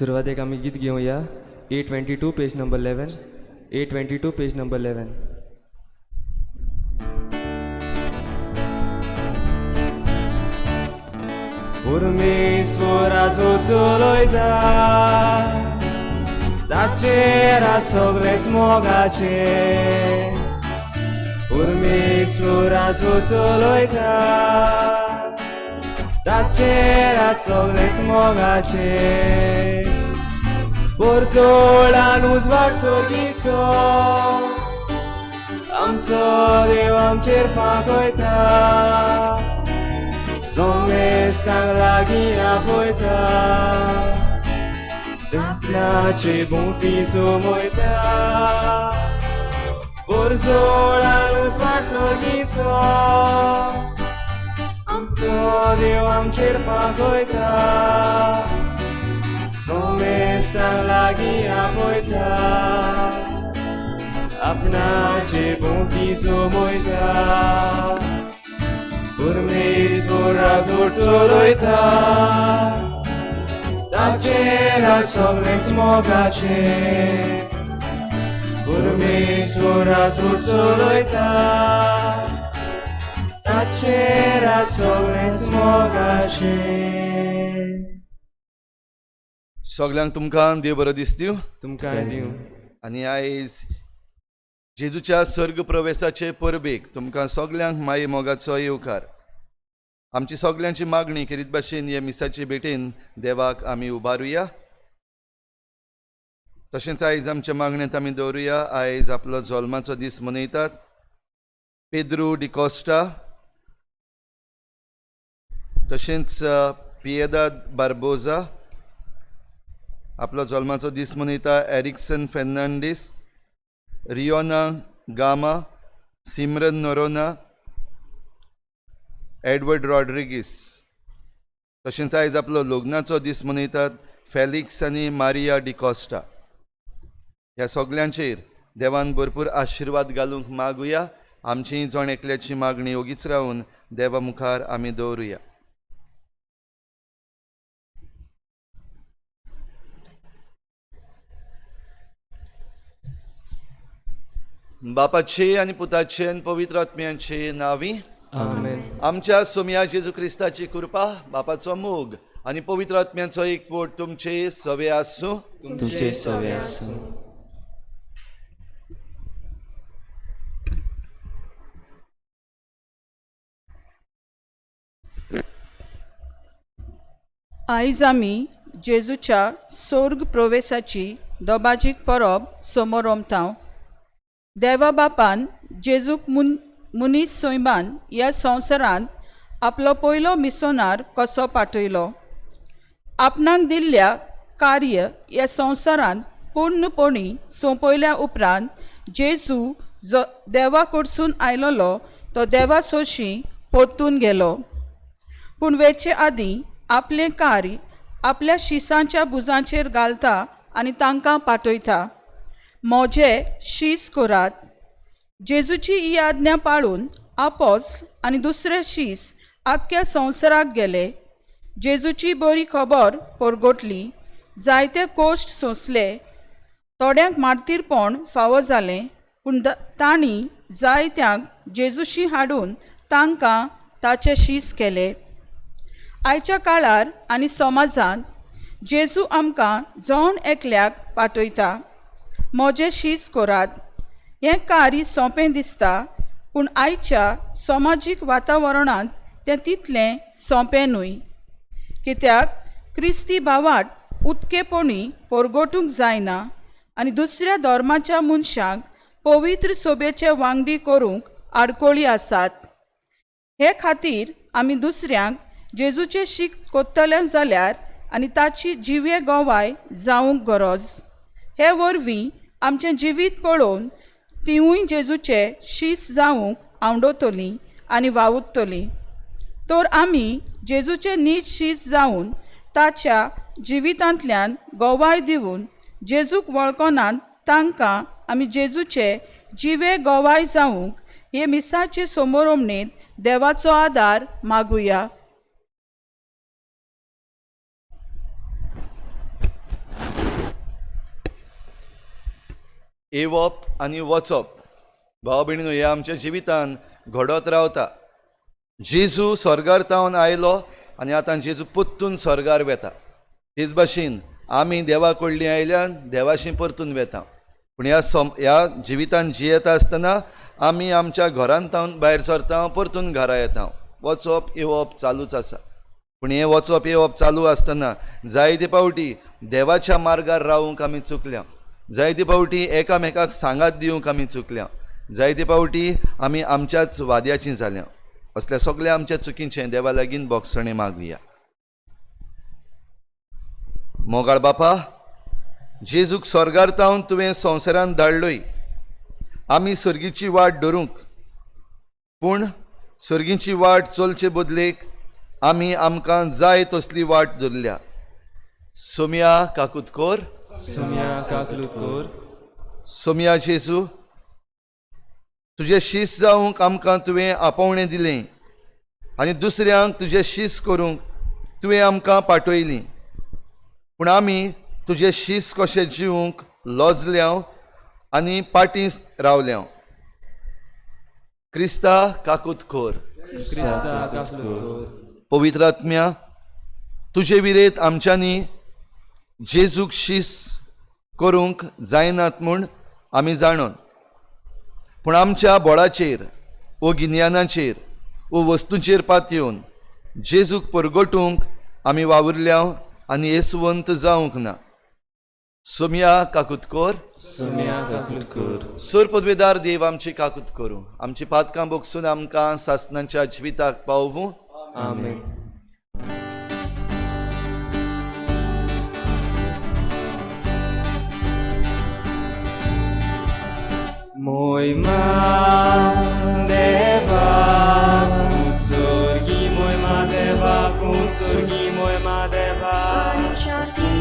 सुरवातेक आमी गीत घेवया. A 22 page number 11. A 22 page number 11. परमेश्वराचो चलयता ताचेर सगळेच मोगाचे. परमेश्वराचो चलयता ताचेर सगळेच मोगाचे. पोरचोळान उजवाड सोगीचो आमचो देव आमचेर फांकयता. सोमेस्तांक लागीं आपयता आपणाचे भोंवती सोमयता. पोरचोळान उजवाड सोगीचो आमचो देव आमचेर फांकयता. सोमेस्तांक लागीं आपयता आपणाचे भोंवती सोमयता. परमेश्वराचो चलयता ताचेर सगळेच मोगाचे. परमेश्वराचो चलयता ताचेर सगळेच मोगाचे. सगल्यांक तुमकां देव बरो दीस दिवं. तुमकां दिवं. आनी आयज जेजूच्या स्वर्ग प्रवेशाचे परबेक तुमकां सगल्यांक माये मोगाचो येवकार. आमची सगल्यांची मागणी केरीत भाशेन हे मिसाचे भेटेन देवाक आमी उबारुया. तशेंच आयज आमच्या मागण्यांत आमी दवरुया. आयज आपलो जल्माचो दीस मनयतात पेद्रू डिकॉस्टा, तशेंच पियेदाद बार्बोजा आपलो जल्माचो दीस मनयता, एरिक्सन फेर्नांडीस, रियोना गामा, सिमरन नोरोना, एडवर्ड रॉड्रिगीस. तशेंच आयज आपलो लग्नाचो दीस मनयतात फेलिक्स आनी मारिया डिकॉस्टा. ह्या सगल्यांचेर देवान भरपूर आशिर्वाद घालूंक मागुया. आमची जण एकल्याची मागणी ओगीच रावन देवा मुखार आमी दवरुया. बापाचे आनी पुताचे आनी पवित्र आत्म्याचे नांवी आमेन. आमच्या सोमया जेजू क्रिस्ताची कृपा, बापाचो मोग आनी पवित्र आत्म्याचो एकवट तुमचे सवे आसूं. तुमचे सवे आसूं. आयज आमी जेजूच्या सोर्ग प्रवेसाची दोबाजीक परब समोर रोमतांव. देवा बापान जेजूक मनीस सैमान ह्या संवसारांत आपलो पयलो मिसोनार कसो पाठयलो. आपणाक दिल्ल्या कार्य ह्या संवसारांत पूर्णपणी सोंपयल्या उपरांत जेजू जो देवा कडसून आयलोलो तो देवा सोशी परतून गेलो. पूण वेचे आदीं आपलें कार्य आपल्या शिसांच्या भुजांचेर घालता आनी तांकां पाठयता. म्हजे शीस करात. जेजूची ही आज्ञा पाळून आपोस्ल आनी दुसरे शीस आख्ख्या संवसाराक गेले. जेजूची बरी खबर परगटली. जायते कोश्ट सोंसले. थोड्यांक मार्तीरपण फावो जालें, पूण तांणी जायत्यांक जेजूशी हाडून तांकां ताचे शीस केले. आयच्या काळार आनी समाजांत जेजू आमकां जण एकल्याक पाठयता. म्हजें शीस करात. हें कार्य सोंपें दिसता, पूण आयच्या समाजीक वातावरणांत तें तितलें सोंपें न्हय. कित्याक क्रिस्ती भावाट उत्केपणी परगटूंक जायना आनी दुसऱ्या धर्माच्या मनशांक पवित्र सोबेचे वांगडी करूंक आडकोळी आसात. हे खातीर आमी दुसऱ्यांक जेजूचे शीक कोत्तले जाल्यार आनी ताची जिवे गोवाय जावंक गरज. हे वरवीं आमचें जिवीत पळोवन तिवूय जेजूचे शीस जावंक आवडतलीं आनी वावुरतलीं. तर आमी जेजूचे नीज शीस जावन ताच्या जिवितांतल्यान गोवाय दिवन जेजूक वळखनात तांकां आमी जेजूचे जिवे गोवाय जावंक हे मिसाचे समोरोमणेंत देवाचो आदार मागुया. येवप आनी वचप भाव भयणीनो हें आमच्या जिवितान घडत रावता. जेजू स्वर्गार तावन आयलो आनी आतां जेजू परतून स्वर्गार वेता. तेच भाशेन आमी देवा कडली आयल्यान देवाशी परतून वेता. पूण ह्या जिवितान जियेता आसतना आमी आमच्या घरांत तावन भायर सरता, परतून घरा येता. वचप येवप चालूच आसा. पूण हें वचप येवप चालू आसतना जायते फावटी देवाच्या मार्गार रावूंक आमी चुकल्या, जायते फावटी एकामेकाक सांगात दिवंक आमी चुकल्या, जायते फावटी आमी आमच्याच वाद्याची जाल्या. असल्या सगल्या आमच्या चुकींचें देवा लागीं बोगसणें मागुया. मोगाळ बापा, जेजूक स्वर्गार तावन तुवें संवसारांत धाडलोय आमी सर्गीची वाट धरूंक, पूण सर्गीची वाट चलचे बदलेक आमी आमकां जाय तसली वाट धरल्या. सोम्या काकूत कोर, सोम्या काकलूत कोर. सोम्या जेजू, तुजें शीस जावंक आमकां तुवें आपोवणें दिलें आनी दुसऱ्यांक तुजें शीस करूंक तुवें आमकां पाटयलीं, पूण आमी तुजें शीस कशें जिवंक लजल्या आनी पाटीं रावल्या. क्रिस्ता काकूत कोर. क्रिस्ता काकलूत कोर. पवित्र आत्म्या, तुजे विरेत आमच्यांनी जेजूक शीस करूंक जायनात म्हूण आमी जाणून, पूण आमच्या बोळाचेर वो गिन्यानाचेर वो वस्तूंचेर पातयेवन जेजूक परगटूंक आमी वावुरल्या आनी येसवंत जावंक ना. सोम्या काकूत कोर. सोम्या काकलूत कोर. सोर पदवेदार देव आमची काकूत करूं, आमची पातकां बोगसून आमकां सासनाच्या जिविताक पावूं. आमेन. मोयमा देवा कुचोर्गी, मोयमा देवा कुचोर्गी, मोयमा देवा. आनी शांती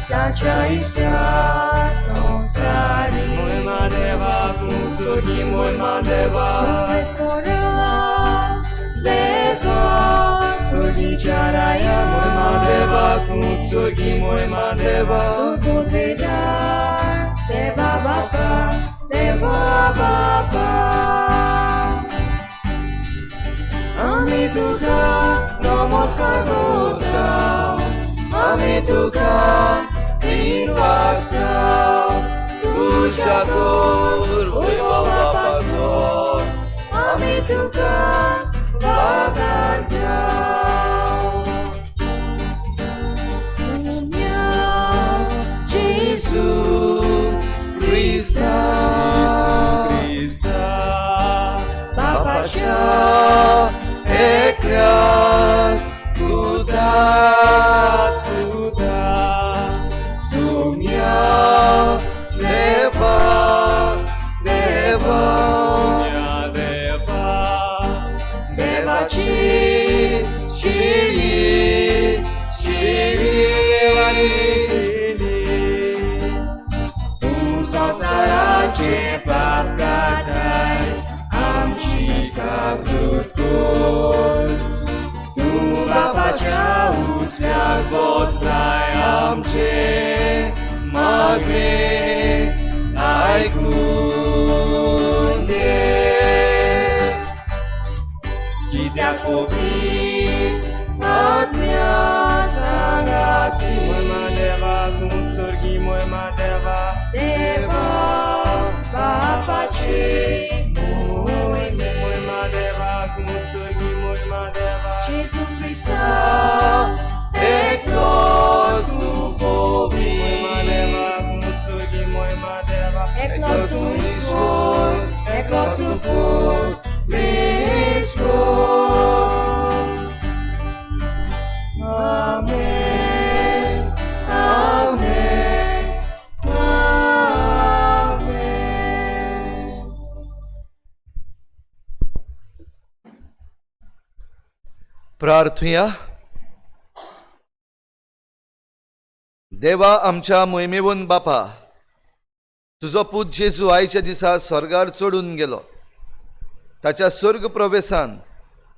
ताच्या इश्टा संवसारी. मोयमा देवा कुचोर्गी, मोयमा देवा. देवा सोडीच्या राया. मोयमा देवा कुचोर्गी, मोयमा देवा. सुपुत्रेदार देवा बापा, देवा बापा, आमी तुका नमस्कार करता, आमी तुका दिनवासता, तुज्या तोर वैभवा पासोन आमी तुका वागांता. सुम्या जेजू क्रिस्ता क्रिस्ता बापाच्या एकल्याक पुताच पुता. सुम्या देवा देवा सोम्या देवा देवाची शिरी शिरी शिली. तूं संवसाराचे पाप काडटाय, आमची काकूत कोर. तूं बापाच्या उजव्याक बसलाय, आमचे मागणे आयकून घे. कित्याक पवित्र आत्म्या सांगाती. मोयमा देवा कुचोर्गी, मोयमा देवा. देवा बापाचे मोहिमे. मोयमा देवा कुचोर्गी, मोयमा देवा. जेजू क्रिस्ता एकलोच तूं मोयमा पवित्र देवा कुचोर्गी, मोयमा देवा. एकलोच तूं ईश्वर, एकलोच तूं पूत परमेश्वर. आमेन, आमेन, आमेन. प्रार्थुया. देवा आमच्या मोहिमेवन बापा, तुजो पूत जेजू आयच्या दिसा स्वर्गार चडून गेलो. ताच्या स्वर्ग प्रवेसान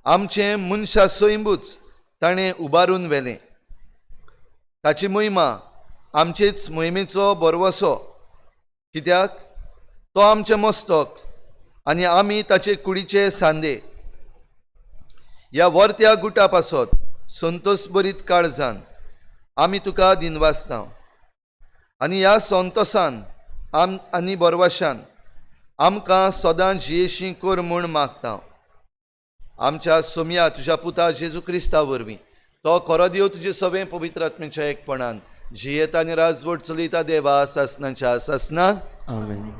आमचें मनशा सैंबूच ताणें उबारून व्हेलें. ताची महिमा आमचेच मोहिमेचो बरवसो कित्याक तो आमचें मस्तक आनी आमी ताचे कुडीचे सांदे. ह्या वर्त्या गुटा पासत संतोष बरीत काळजान आमी तुका दिनवासता आनी ह्या संतोसान आम आनी बरवाशान आमकां सदां जियेशी कर म्हूण मागता. आमच्या सोमया तुज्या पुता जेजू क्रिस्ता वरवीं तो खरो देव तुजे सगळें पवित्र आत्म्याच्या एकपणान जियेता आनी राजवट चलयता देवा सासनाच्या सासना. आमेन.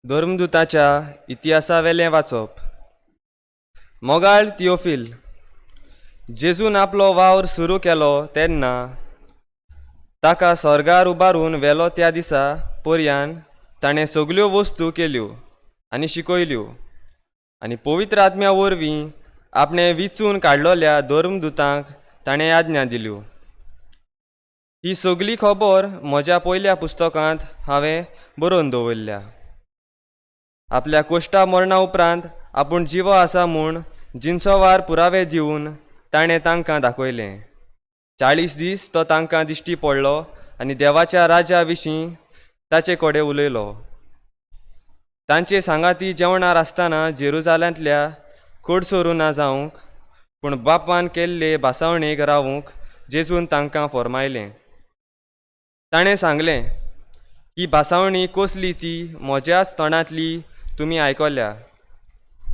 धर्मदूताच्या इतिहासावेलें वाचप. मोगाळ तियोफील, जेजून आपलो वावर सुरू केलो तेन्ना ताका स्वर्गार उबारून व्हेलो त्या दिसा पर्यान ताणें सगल्यो वस्तू केल्यो आनी शिकयल्यो आनी पवित्र आत्म्या वरवीं आपणें विचून काडलोल्या धर्मदूतांक ताणें आज्ञा दिल्यो. ही सगली खबर म्हज्या पयल्या पुस्तकांत हांवें बरोवन दवरल्या. आपल्या कोश्टा मरणा उपरांत आपूण जिवो आसा म्हूण जिनसोवार पुरावे दिवन ताणें तांकां दाखयलें. 40 दीस तो तांकां दिश्टी पडलो आनी देवाच्या राजा विशीं ताचे कडेन उलयलो. तांचे सांगाती जेवणार आसतना जेरुजाल्यांतल्या कडसरू ना जावंक पूण बापान केल्ले भासावणेक रावूंक जेजून तांकां फॉर्मायलें. ताणें सांगलें, ही भासावणी कसली ती म्हज्याच तोंडांतली तुमी आयकल्या.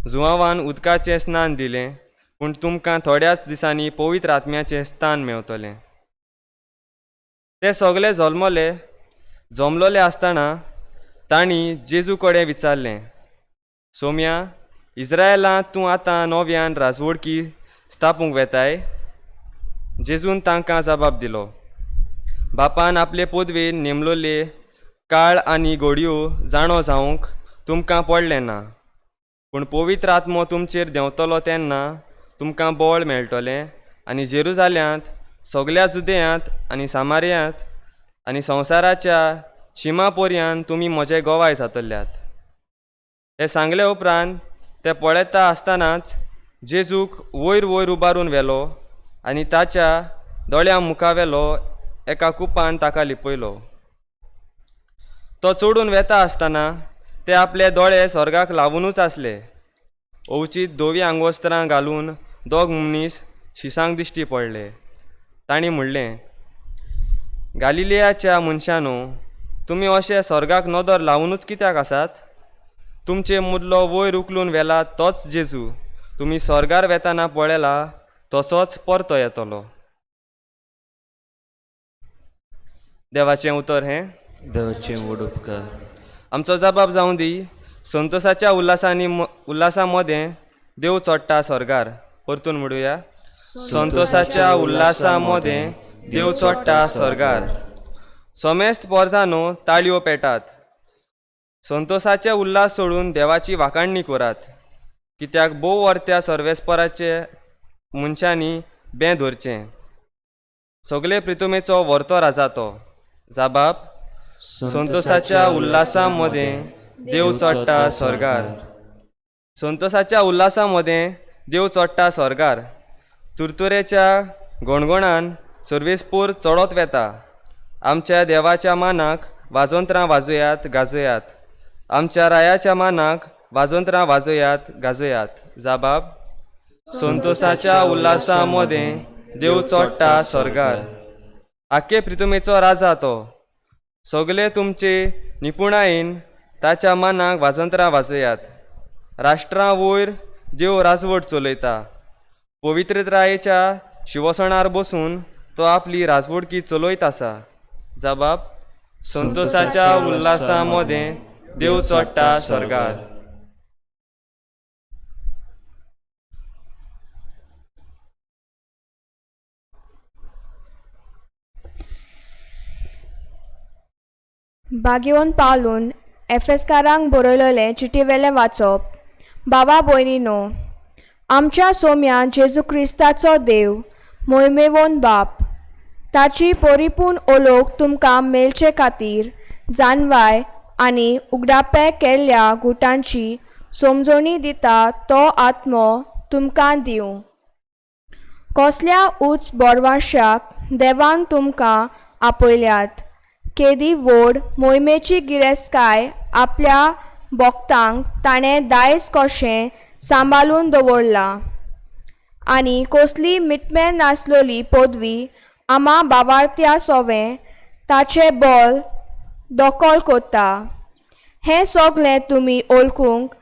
जुवांवान उदकाचें स्नान दिलें पूण तुमकां थोड्याच दिसांनी पवित्र आत्म्याचें स्थान मेवतलें. ते सगले जल्मले जमलोले आसतना तांणी जेजू कडेन विचारलें, सोम्या, इस्रायलांत तूं आतां नव्यान राजवडकी स्थापूंक वेताय? जेजून तांकां जबाब दिलो, बापान आपले पदवेन नेमलोले काळ आनी घडयो जाणो जावंक तुमकां पडलें ना, पूण पवित्र आत्मो तुमचेर देंवतलो तेन्ना तुमकां बळ मेळटलें आनी जेरुजाल्यांत, सगल्या जुदेयांत आनी सामारियांत आनी संवसाराच्या शिमा पर्यान तुमी म्हजे गोवाय जातल्यात. हें सांगले उपरांत ते पळयता आसतनाच जेजूक वयर वयर उबारून व्हेलो आनी ताच्या दोळ्यां मुखावेलो एका कुपान ताका लिपयलो. तो चडून वेता आसतना ते आपले दोळे स्वर्गाक लावुनूच आसले. अवचीत धवीं आंगवस्त्रां घालून दोग मनीस शिसांक दिश्टी पडले. तांणी म्हणलें, गालिलियाच्या मनशांनो, तुमी अशे स्वर्गाक नदर लावुनूच कित्याक आसात? तुमचे मुदलो वयर उखलून व्हेला तोच जेजू तुमी स्वर्गार वेताना पळयला तसोच परतो येतलो. देवाचें उतर हें. देवाचें व्हड उपकार. आमचो जबाब जावं दी, संतोसाच्या उल्हासांनी उल्हासा मदें देव चडटा स्वर्गार. परतून म्हणुया, संतोसाच्या उल्हासा मदें देव चडटा स्वर्गार. समेस्त पोरजानो ताळयो पेटात, संतोसाचे उल्हास सोडून देवाची वाखाणणी करात. कित्याक भोव वर्त्या सर्वेस्पराचे मनशांनी बें धरचें. सगले प्रितुमेचो व्हरतो राजा तो. जाबाब, संतोसाच्या उल्हासा मदें देव चडटा स्वर्गार. संतोसाच्या उल्हासा मदें देव चडटा स्वर्गार. तुरतुरेच्या गणगणान सर्वेस्पोर चडत वेता. आमच्या देवाच्या मानाक वाजोंत्रां वाजोयात गाजोयात. आमच्या रायाच्या मानाक वाजोंत्रां वाजोयात गाजोयात. जाबाब, संतोसाच्या उल्हासा मदें देव चडटा स्वर्गार. आख्खे प्रितुमेचो राजा तो. सगले तुमचे निपुणायेन ताच्या मानाक वाजंत्रां वाजयात. राष्ट्रां वयर देव राजवट चलयता. पवित्रतायेच्या शिवसणार बसून तो आपली राजवडकी चलयत आसा. जबाब, संतोसाच्या उल्हासा मदें देव चडटा स्वर्गार. बागेवन पावलून एफेसकारांक बरयलेलें चिटयेवेलें वाचप. बाबा भयणीनो, आमच्या सोम्या जेजू क्रिस्ताचो देव मोहिमेवोन बाप ताची परिपूर्ण ओलोक तुमकां मेळचे खातीर जानवाय आनी उगडापे केल्ल्या गुटांची समजोणी दिता तो आत्मो तुमकां दिवं. कसल्या उच्च बोरवाशाक देवान तुमकां आपयल्यात, केदी व्हड मोहिमेची गिरेस्तकाय आपल्या भक्तांक ताणें दायज कशें सांबाळून दवरलां आनी कसली मिटमेर नासलोली पदवी आमा बावारत्या सोवें ताचें बोल दखल कोत्ता. हें सगलें तुमी ओळखूंक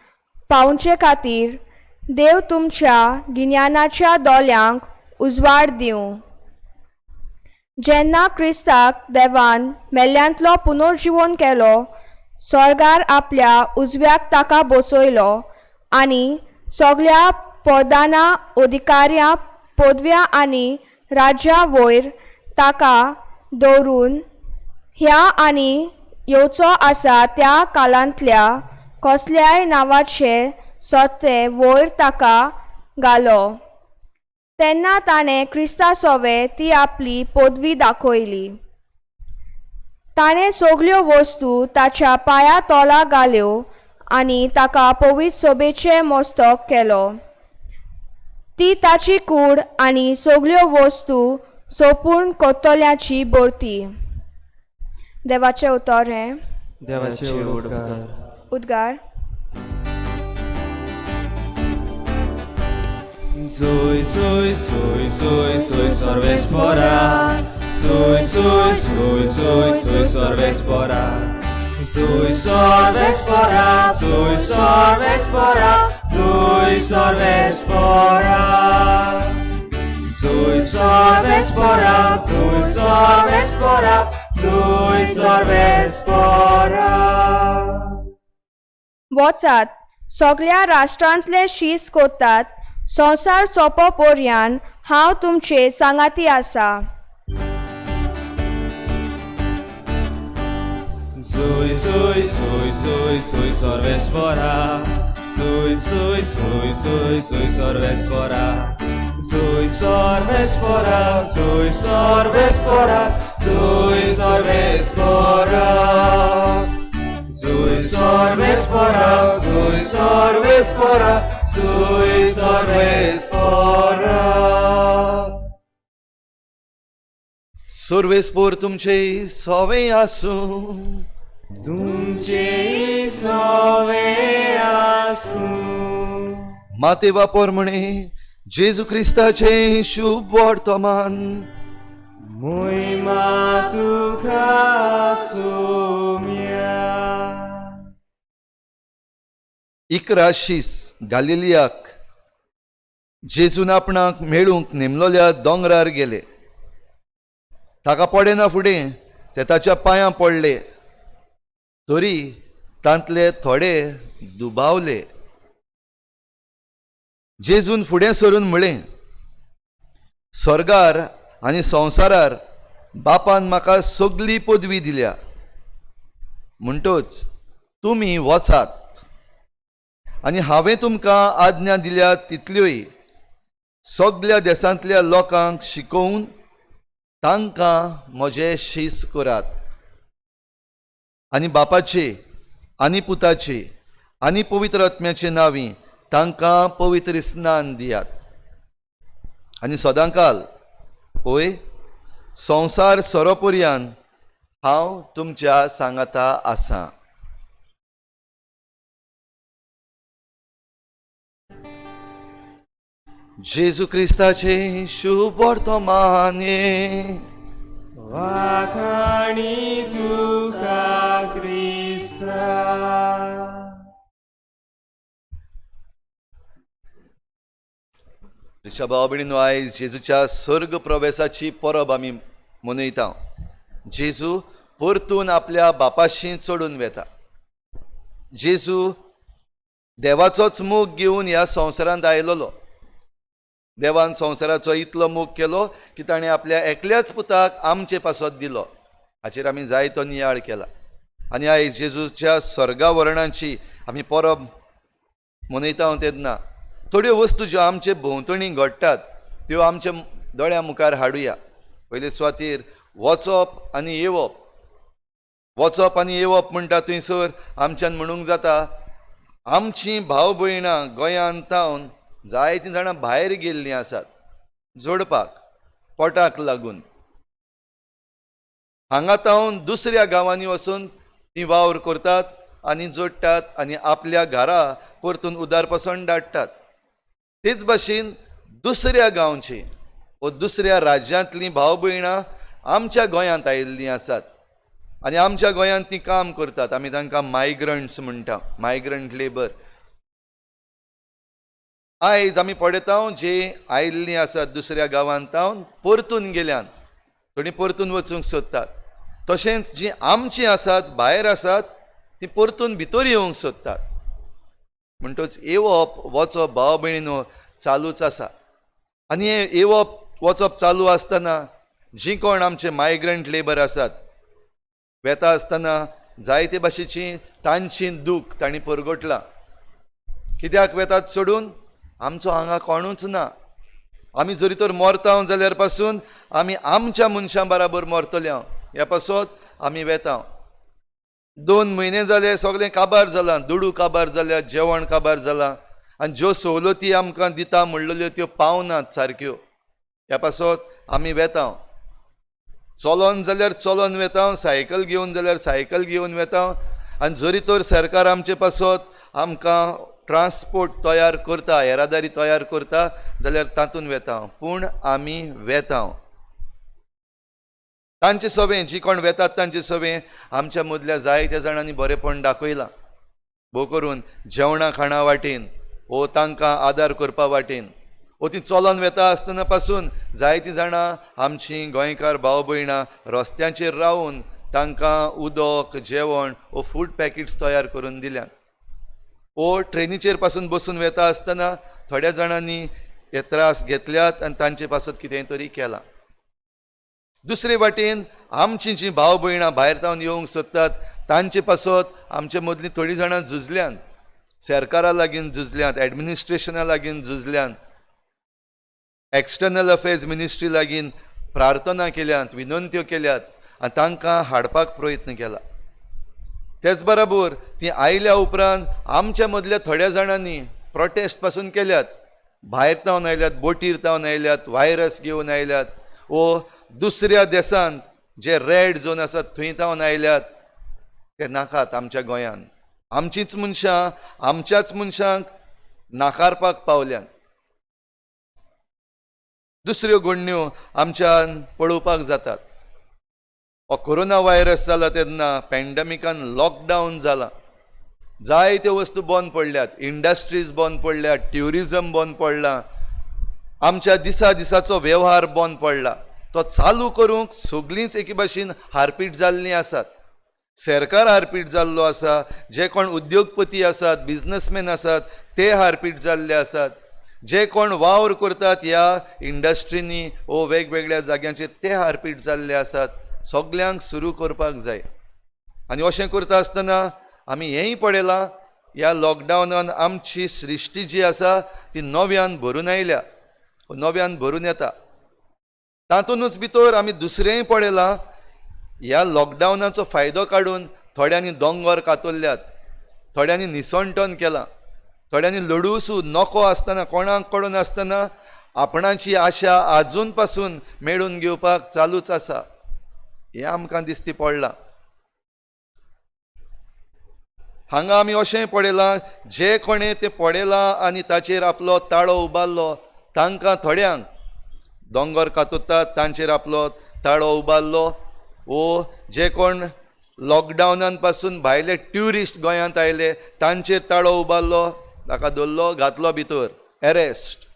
पावचे खातीर देव तुमच्या गिन्यानाच्या दोळ्यांक उजवाड दिवं. जेन्ना क्रिस्ताक देवान मेल्ल्यांतलो पुनर्जिवन केलो, स्वर्गार आपल्या उजव्याक ताका बसयलो आनी सगल्या पदाना, अधिकाऱ्यां, पदव्या आनी राज्या वयर ताका दवरून ह्या आनी येवचो आसा त्या कालांतल्या कसल्याय नांवाचे सोते वयर ताका घालो, तेन्ना ताणें क्रिस्ता सोवे ती आपली पदवी दाखयली. ताणें सगल्यो वस्तू ताच्या पांया तोला घाल्यो आनी ताका पवित्र सोबेचें मस्तक केलो. ती ताची कूड आनी सगल्यो वस्तू सोपून कोत्तल्याची भरती. देवाचें उतर हें. देवाचे उपकार. उद्गार. Sui, sui, sui, sui, sui, sorvespora. Sui, sui, sui, sui, sui, sorvespora. Sui, sorvespora, sui, sorvespora, sui, sorvespora. Sui, sorvespora, sui, sorvespora, sui, sorvespora. वचात, सगल्या राष्ट्रांतले शीस कोतात, संवसार सोंपो पर्यान हांव तुमचे सांगाती आसा. Sui, sui, sui, sui, sui, sorvespora. Sui, sui, sui, sui, sui, sorvespora. Sui, sorvespora, sui, sorvespora, sui, sorvespora. Sui, sorvespora, sui, sorvespora, sui, sorvespora. सर्वेस्पोर तुमचे सोवे आसूं. तुमचे सोवे आसूं. माते वापर म्हणे जेजू क्रिस्ताचें शुभ वर्तमान. मोहिमा तुका सोम्या. 11 शीस गालिलियाक जेजून आपणाक मेळूंक नेमलोल्या दोंगरार गेले. ताका पडना फुडें ते ताच्या पांयां पडले, तरी तांतले थोडे दुबावले. जेजून फुडें सरून म्हळें, स्वर्गार आनी संवसारार बापान म्हाका सगली पदवी दिल्या, म्हणटच तुमी वचात आनी हांवें तुमकां आज्ञा दिल्या तितल्योय सगल्या देशांतल्या लोकांक शिकोवन तांकां म्हजें शीस करात आनी बापाचे आनी पुताचे आनी पवित्र आत्म्याचे नांवी तांकां पवित्र स्नान दियात आनी सदांकाल पळय संवसार सोरोपर्यान हांव तुमच्या सांगाता आसा. जेजू क्रिस्ताचे शुभ वर्तमान. वाखाणी तुका क्रिस्ता. भाव भयणीनो, आयज जेजूच्या स्वर्ग प्रवेशाची परब आमी मनयता. जेजू परतून आपल्या बापाशी चडून वेता. जेजू देवाचोच मोग घेवन ह्या संवसारांत आयलोलो. देवान संवसाराचो इतलो मोग केलो की ताणें आपल्या एकल्याच पुताक आमचे पासत दिलो. हाचेर आमी जायतो नियाळ केला. आनी आयज जेजूच्या स्वर्गा वर्णाची आमी परब मनयता तेन्ना थोड्यो वस्तू ज्यो आमचे भोंवतणी घडटात त्यो आमच्या दोळ्या मुखार हाडुया. पयले सुवातेर वचप आनी येवप. वचप आनी येवप म्हणटा थंयसर आमच्यान म्हणूंक जाता आमचीं भाव भयणां गोंयांत तावन जायतीं जाणां भायर गेल्लीं आसात जोडपाक, पोटाक लागून. हांगा तावन दुसऱ्या गांवांनी वचून तीं वावर करतात आनी जोडटात आनी आपल्या घरा परतून उदार पासून धाडटात. तेच भाशेन दुसऱ्या गांवची व दुसऱ्या राज्यांतलीं भाव भयणां आमच्या गोंयांत आयिल्लीं आसात आनी आमच्या गोंयांत तीं काम करतात. आमी तांकां मायग्रंट्स म्हणटा, मायग्रंट लेबर. आयज आमी पळयता जे आयिल्लीं आसात दुसऱ्या गांवांत तावन परतून गेल्यान, थोडीं परतून वचूंक सोदतात. तशेंच जीं आमचीं आसात भायर आसात तीं परतून भितर येवंक सोदतात. म्हणटच येवप वचप भाव भयणीनो चालूच आसा. आनी हें येवप वचप चालू आसतना जीं कोण आमचे मायग्रंट लेबर आसात वेता आसतना जायते भाशेची तांची दूख तांणी परगटलां. कित्याक वेतात सोडून? आमचो हांगा कोणूच ना. आमी जरी तर मरता जाल्यार पासून आमी आमच्या मनशां बराबर मरतले. ह्या पासत आमी वेता. 2 म्हयने जाले सगळें काबार जालां, दुडू काबार जाल्या, जेवण काबार जालां आनी ज्यो सवलती आमकां दिता म्हणलेल्यो त्यो पावनात सारक्यो. ह्या पासत आमी वेता. चलोन जाल्यार चलोन वेता, सायकल घेवन जाल्यार सायकल घेवन वेता. आनी जरी तर सरकार आमचे पासत आमकां ट्रान्सपोर्ट तयार करता, येरादारी तयार करता जाल्यार तातूंत वेता, पूण आमी वेता. तांचे सवें जी कोण वेतात तांचे सवें आमच्या मदल्या जायत्या जाणांनी बरेंपण दाखयलां, भोव करून जेवणां खाणां वाटेन वो तांकां आदार करपा वाटेन. वो ती चलोन वेता आसतना पासून जायतीं जाणां आमचीं गोंयकार भाव भयणां रस्त्यांचेर रावून तांकां उदक, जेवण वो फूड पॅकेट्स तयार करून दिल्यात. वो ट्रेनीचेर पासून बसून वेता आसतना थोड्या जाणांनी हे त्रास घेतल्यात आनी तांचे पासत कितें तरी केलां. दुसरे वाटेन आमचीं जीं भाव भयणां भायर तावन येवंक सोदतात तांचे पासत आमचे मदलीं थोडीं जाणां झुजल्यांत, सरकारा लागीं झुजल्यांत, एडमिनिस्ट्रेशना लागीं झुजल्यांत, एक्सटर्नल अफेर्स मिनिस्ट्री लागीं प्रार्थना केल्यात, विनंत्यो केल्यात आनी तांकां हाडपाक प्रयत्न केला. तेच बराबर ती आयल्या उपरांत आमच्या मदल्या थोड्या जाणांनी प्रोटेस्ट पासून केल्यात. भायर तावन आयल्यात, बोटीर तावन आयल्यात, व्हायरस घेवन आयल्यात वो दुसऱ्या देशांत जे रेड झोन आसात थंय तावन आयल्यात, ते नाकात आमच्या गोंयांत. आमचींच मनशां आमच्याच मनशांक नाकारपाक पावल्यात. दुसऱ्यो घडण्यो आमच्यान पळोवपाक जातात. हो कोरोना व्हायरस जाला तेन्ना पॅन्डेमिकान लॉकडावन जाला, जायत्यो वस्तू बंद पडल्यात, इंडस्ट्रीज बंद पडल्यात, ट्युरिजम बंद पडलां, आमच्या दिसा दिसाचो वेव्हार बंद पडला. तो चालू करूंक सगळींच एके भाशेन हारपीट जाल्लीं आसात. सरकार हारपीट जाल्लो आसा, जे कोण उद्योगपती आसात, बिजनसमॅन आसात ते हारपीट जाल्ले आसात, जे कोण वावर करतात ह्या इंडस्ट्रींनी वो वेगवेगळ्या जाग्यांचेर ते हारपीट जाल्ले आसात. सगल्यांक सुरू करपाक जाय. आनी अशें करता आसतना आमी हेंय पळयलां, ह्या लॉकडावनान आमची सृश्टी जी आसा ती नव्यान भरून आयल्या, नव्यान भरून येता. तातूंतच भितर आमी दुसरेंय पळयलां, ह्या लॉकडावनाचो फायदो काडून थोड्यांनी दोंगर कातरल्यात, थोड्यांनी निसणटन केलां, थोड्यांनी लडूसू नको आसतना, कोणाक कडून आसतना आपणाची आशा आजून पासून मेळून घेवपाक चालूच आसा. हें आमकां दिसती पडलां. हांगा आमी अशें पळयलां, जे कोणें तें पळयलां आनी ताचेर आपलो ताळो उबारलो तांकां थोड्यांक दोंगर कातरतात तांचेर आपलो ताळो उबारलो. वो जे कोण लॉकडावनान पासून भायले ट्युरिस्ट गोंयांत आयले तांचेर ताळो उबारलो, ताका धरलो, घातलो भितर, एरेस्ट.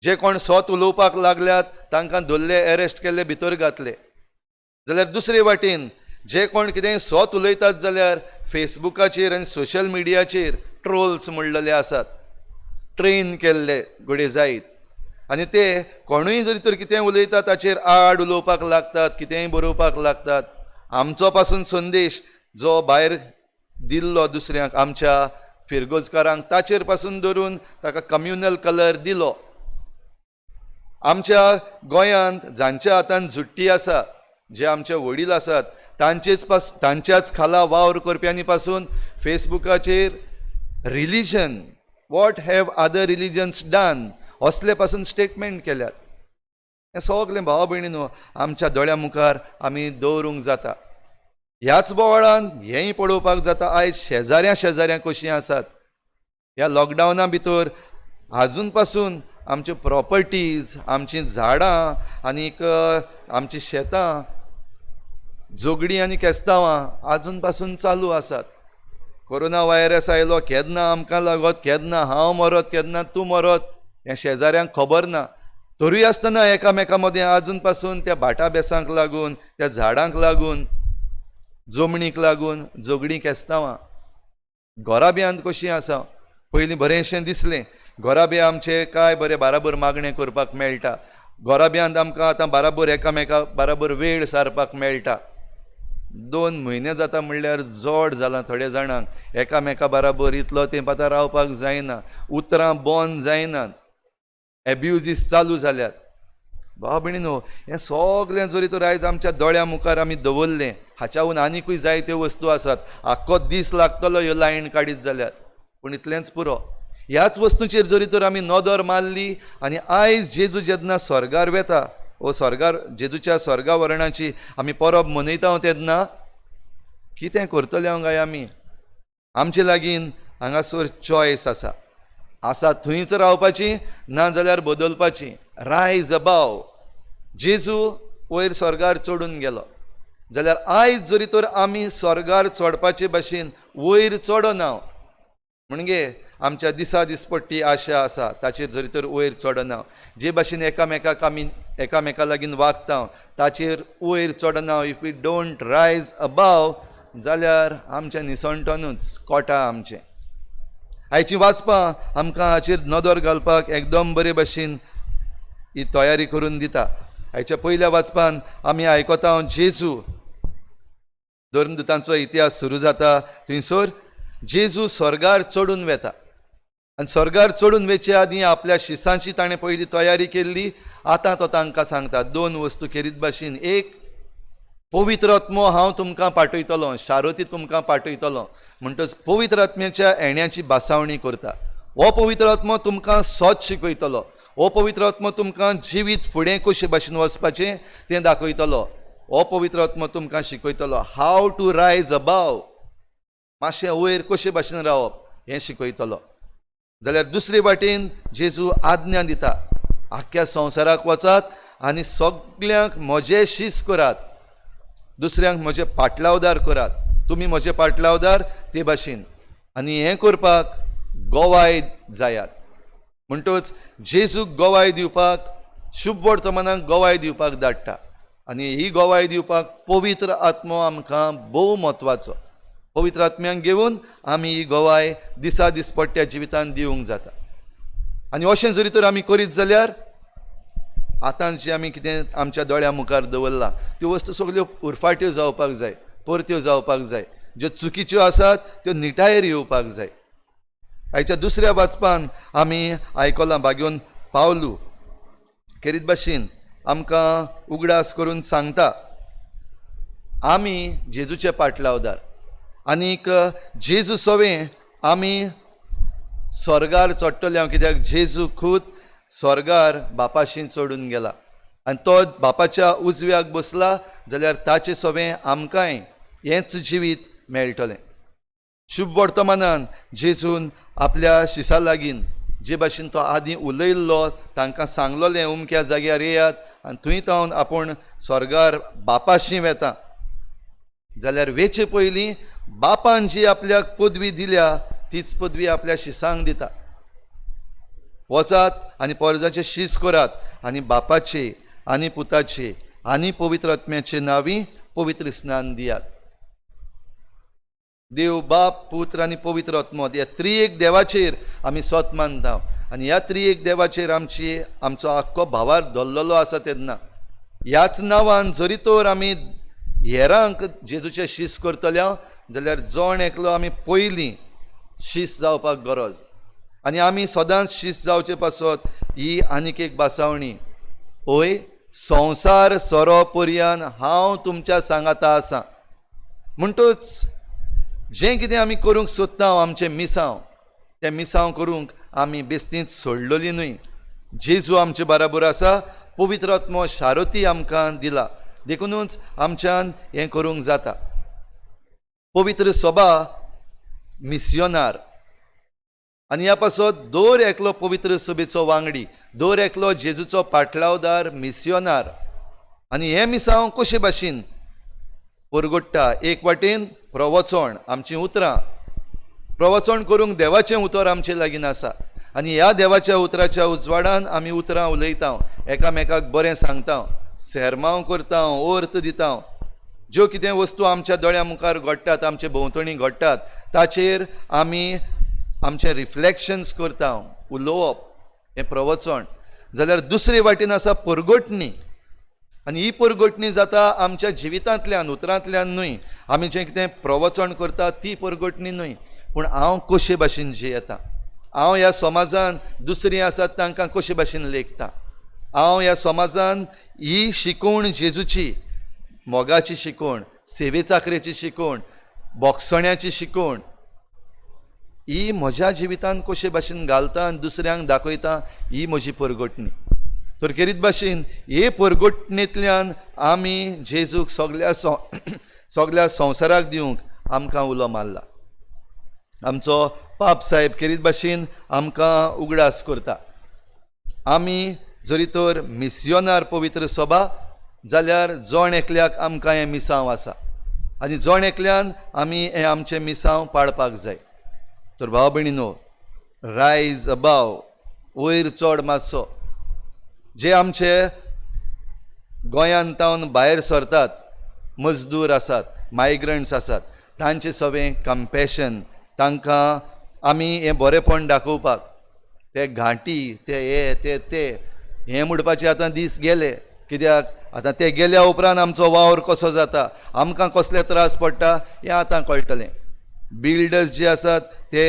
जे कोण सत उलोवपाक लागल्यात तांकां धरले, एरेस्ट केल्ले, भितर घातले. जाल्यार दुसरे वाटेन जे कोण कितेंय सत उलयतात जाल्यार फेसबुकाचेर आनी सोशल मिडियाचेर ट्रोल्स म्हणलेले आसात, ट्रेन केल्ले घडये जायत, आनी ते कोणूय जरी तर कितेंय उलयता ताचेर आड उलोवपाक लागतात, कितेंय बरोवपाक लागतात. आमचो पासून संदेश जो भायर दिल्लो दुसऱ्यांक आमच्या फिरगोजकारांक ताचेर पासून धरून ताका कम्युनल कलर दिलो. आमच्या गोंयांत जांच्या हातान झुट्टी आसा, जे आमचे वडील आसात, तांच्याच खाला वावर करप्यांनी पासून फेसबुकाचेर religion, what have other religions done असले पासून स्टेटमेंट केल्यात. हें सगलें भावा भयणीनो आमच्या दोळ्या मुखार आमी दवरूंक जाता. ह्याच बोवाळान हेंय पळोवपाक जाता आयज शेजाऱ्यां शेजाऱ्यां कशीं आसात. ह्या लॉकडावना भितर आजून पासून आमच्यो प्रॉपर्टीज, आमचीं झाडां आनीक आमचीं शेतां, झगडीं आनी केस्तांवां आजून पासून चालू आसात. कोरोना व्हायरस आयलो, केन्ना आमकां लागत, केन्ना हांव मरत, केन्ना तूं मरत हें शेजाऱ्यांक खबर ना. तरूय आसतना एकामेकां मदें आजून पासून त्या भाटा बेसांक लागून, त्या झाडांक लागून, जमणीक लागून झगडीं केस्तांवां. घराब्यांत कशीं आसा, पयलीं बरेंशें दिसलें, घराबे आमचे काय बरें बाराबर मागणें करपाक मेळटा, घराब्यांत आमकां आतां बाराबर एकामेका बाराबर वेळ सारपाक मेळटा. 2 म्हयने जाता म्हणल्यार जोड जालां थोड्या जाणांक, एकामेका बाराबर इतलो तेंप आतां रावपाक जायना, उतरां बंद जायनात, एब्युजीस चालू जाल्यात. भाव भयणीनो, हें सगळें जरी तर आयज आमच्या दोळ्यां मुखार आमी दवरलें, हाच्याहून आनिकूय जायत्यो वस्तू आसात, आख्खो दीस लागतलो ह्यो लायन काडीत जाल्यार, पूण इतलेंच पुरो. ह्याच वस्तूचेर जरी तर आमी नदर मारली आनी आयज जेजू जेन्ना स्वर्गार वेता वो स्वर्गार जेजूच्या स्वर्गावरणाची आमी परब मनयता तेन्ना कितें करतले हांव काय आमी? आमचे लागीं हांगासर चॉयस आसा, आसा थंयच रावपाची ना जाल्यार बदलपाची. रायज अबाव, जेजू वयर स्वर्गार चडून गेलो जाल्यार आयज जरी तर आमी स्वर्गार चडपाचे भाशेन वयर चडना, म्हणजे आमच्या दिसा दिसपट्टी आशा आसा ताचेर जरी तर वयर चडना, जे भाशेन एकामेकाक आमी एकामेका लागीं वागता ताचेर वयर चडना, if we don't rise above जाल्यार आमच्या निसणटनूच कोटा आमचें. आयची वाचपां आमकां हाचेर नदर घालपाक एकदम बरे भाशेन ही तयारी करून दिता. आयच्या पयल्या वाचपान आमी आयकता जेजू, धर्मदुतांचो इतिहास सुरू जाता थंयसर जेजू स्वर्गार चडून वेता आनी स्वर्गार चडून वेचे आदीं आपल्या शिसांची ताणें पयली तयारी केल्ली. आतां तो तांकां सांगता 2 वस्तू खेरीत भाशेन, एक पवित्र आत्मो हांव तुमकां पाठयतलो, शारोती तुमकां पाठयतलो, म्हणटच पवित्र आत्म्याच्या येण्याची भासावणी करता. हो पवित्र आत्मो तुमकां सत शिकयतलो, हो पवित्र आत्मो तुमकां जिवीत फुडें कशे भाशेन वचपाचें तें दाखयतलो, हो पवित्र आत्मो तुमकां शिकयतलो how to rise above, मातशें वयर कशे भाशेन रावप हें शिकयतलो. जाल्यार दुसरे वाटेन जेजू आज्ञा दिता, आख्ख्या संवसाराक वचात आनी सगल्यांक म्हजे शीस करात, दुसऱ्यांक म्हजे पाटलावदार करात, तुमी म्हजे पाटलावदार ते भाशेन, आनी हें करपाक गोवाय जायात. म्हणटच जेजूक गोवाय दिवपाक, शुभ वर्तमानाक गोवाय दिवपाक धाडटा आनी ही गोवाय दिवपाक पवित्र आत्मो आमकां भोव म्हत्वाचो. पवित्र आत्म्यांक घेवन आमी ही गोवाय दिसा दिसपट्ट्या जिवितांत दिवंक जाता. आनी अशें जरी तर आमी करीत जाल्यार आतां जें आमी कितें आमच्या दोळ्यां मुखार दवरलां त्यो वस्तू सगल्यो उरफाट्यो जावपाक जाय, परत्यो जावपाक जाय, ज्यो चुकीच्यो आसात त्यो निटायेर येवपाक जाय. आयच्या दुसऱ्या वाचपान आमी आयकलां भाग्योन पावलू खेरीत भाशेन आमकां उगडास करून सांगता आमी जेजूचे पाटलावदार आनीक जेजू सवें आमी स्वर्गार चडटले हांव, कित्याक जेजू खूद स्वर्गार बापाशी चडून गेला आनी तो बापाच्या उजव्याक बसला जाल्यार ताचे सवें आमकांय हेंच जिवीत मेळटलें. शुभ वर्तमानान जेजून आपल्या शिसा लागीं जे भाशेन तो आदीं उलयल्लो तांकां सांगलोलें अमक्या जाग्यार येयात आनी थंय तावन आपूण स्वर्गार बापाशी वेता, जाल्यार वेचे पयलीं बापान जी आपल्याक पदवी दिल्या तीच पदवी आपल्या शिसांक दिता. वचात आनी पोरजाचे शीस करात आनी बापाचे आनी पुताचे आनी पवित्र आत्म्याचे नांवी पवित्र स्नान दियात. देव बाप पुत्र आनी पवित्र आत्मो ह्या त्रिएक देवाचेर आमी सत मानता आनी ह्या त्रिएक देवाचेर आमची आमचो आख्खो भावार धरलेलो आसा. तेन्ना ह्याच नांवान जरी तर आमी हेरांक जेजूचे शीस करतल्या जाल्यार जण एकलो आमी पयलीं शीस जावपाक गरज. आनी आमी सदांच शीस जावचे पासत ही आनीक एक भासावणी, ओय संवसार सोरो पर्यान हांव तुमच्या सांगाता आसा. म्हणटूच जें कितें आमी करूंक सोदता आमचें मिसांव, तें मिसांव करूंक आमी बेस्तींत सोडलेली न्हय. जेजू आमचे बराबर आसा, पवित्र आत्मो शारती आमकां दिला, देखुनूच आमच्यान हें करूंक जाता. पवित्र सभा मिसियोनार आनी ह्या पासत दर एकलो पवित्र सभेचो वांगडी, दर एकलो जेजूचो पाटलावदार मिसियोनार. आनी हें मिसांव कशे भाशेन परगट्टा, एक वाटेन प्रवचण, आमचीं उतरां प्रवचण करूंक देवाचें उतर आमचे लागीं आसा आनी ह्या देवाच्या उतराच्या उजवाडान आमी उतरां उलयता, एकामेकाक बरें सांगता, सेरमांव करता, अर्थ दिता. ज्यो कितें वस्तू आमच्या दोळ्या मुखार घडटात, आमचे भोंवतणी घडटात, ताचेर आमी आमचें रिफ्लेक्शन्स करता, उलोवप हें प्रवचण. जाल्यार दुसरे वाटेन आसा परगटणी, आनी ही परगटणी जाता आमच्या जिवितांतल्यान, उतरांतल्यान न्हय. आमी जें कितें प्रवचण करता ती परगटणी न्हय, पूण हांव कशे भाशेन जियेता, हांव ह्या समाजान दुसरीं आसात तांकां कशे भाशेन लेखता, हांव ह्या समाजान ही शिकवण जेजूची, मोगाची शिकवण, सेवे चाकरेची शिकवण, बोगसण्याची शिकवण, ही म्हज्या जिवितान कशे भाशेन घालता आनी दुसऱ्यांक दाखयता, ही म्हजी परगटणी. तर खेरीत भाशेन हे परगटणेंतल्यान आमी जेजूक सगल्या सगल्या संवसाराक दिवंक आमकां उलो मारला. आमचो पाप साहेब खेरीत भाशेन आमकां उगडास करता. आमी जरी तर मिसियोनार पवित्र सभा जाल्यार जण एकल्याक आमकां हें मिसांव आसा आनी जण एकल्यान आमी हें आमचें मिसांव पाळपाक जाय. तर भाव भयणीनो, रायज अबाव, वयर चड मातसो. जे आमचे गोंयांत तावन भायर सरतात, मजदूर आसात, मायग्रंट्स आसात, तांचे सगळें कंपॅशन, तांकां आमी हें बरेंपण दाखोवपाक, ते घांटी, ते हे ते ते हें म्हणपाचे आतां दीस गेले. कित्याक आतां ते गेल्या उपरांत आमचो वावर कसो जाता, आमकां कसले त्रास पडटा हें आतां कळटलें. बिल्डर्स जे आसात ते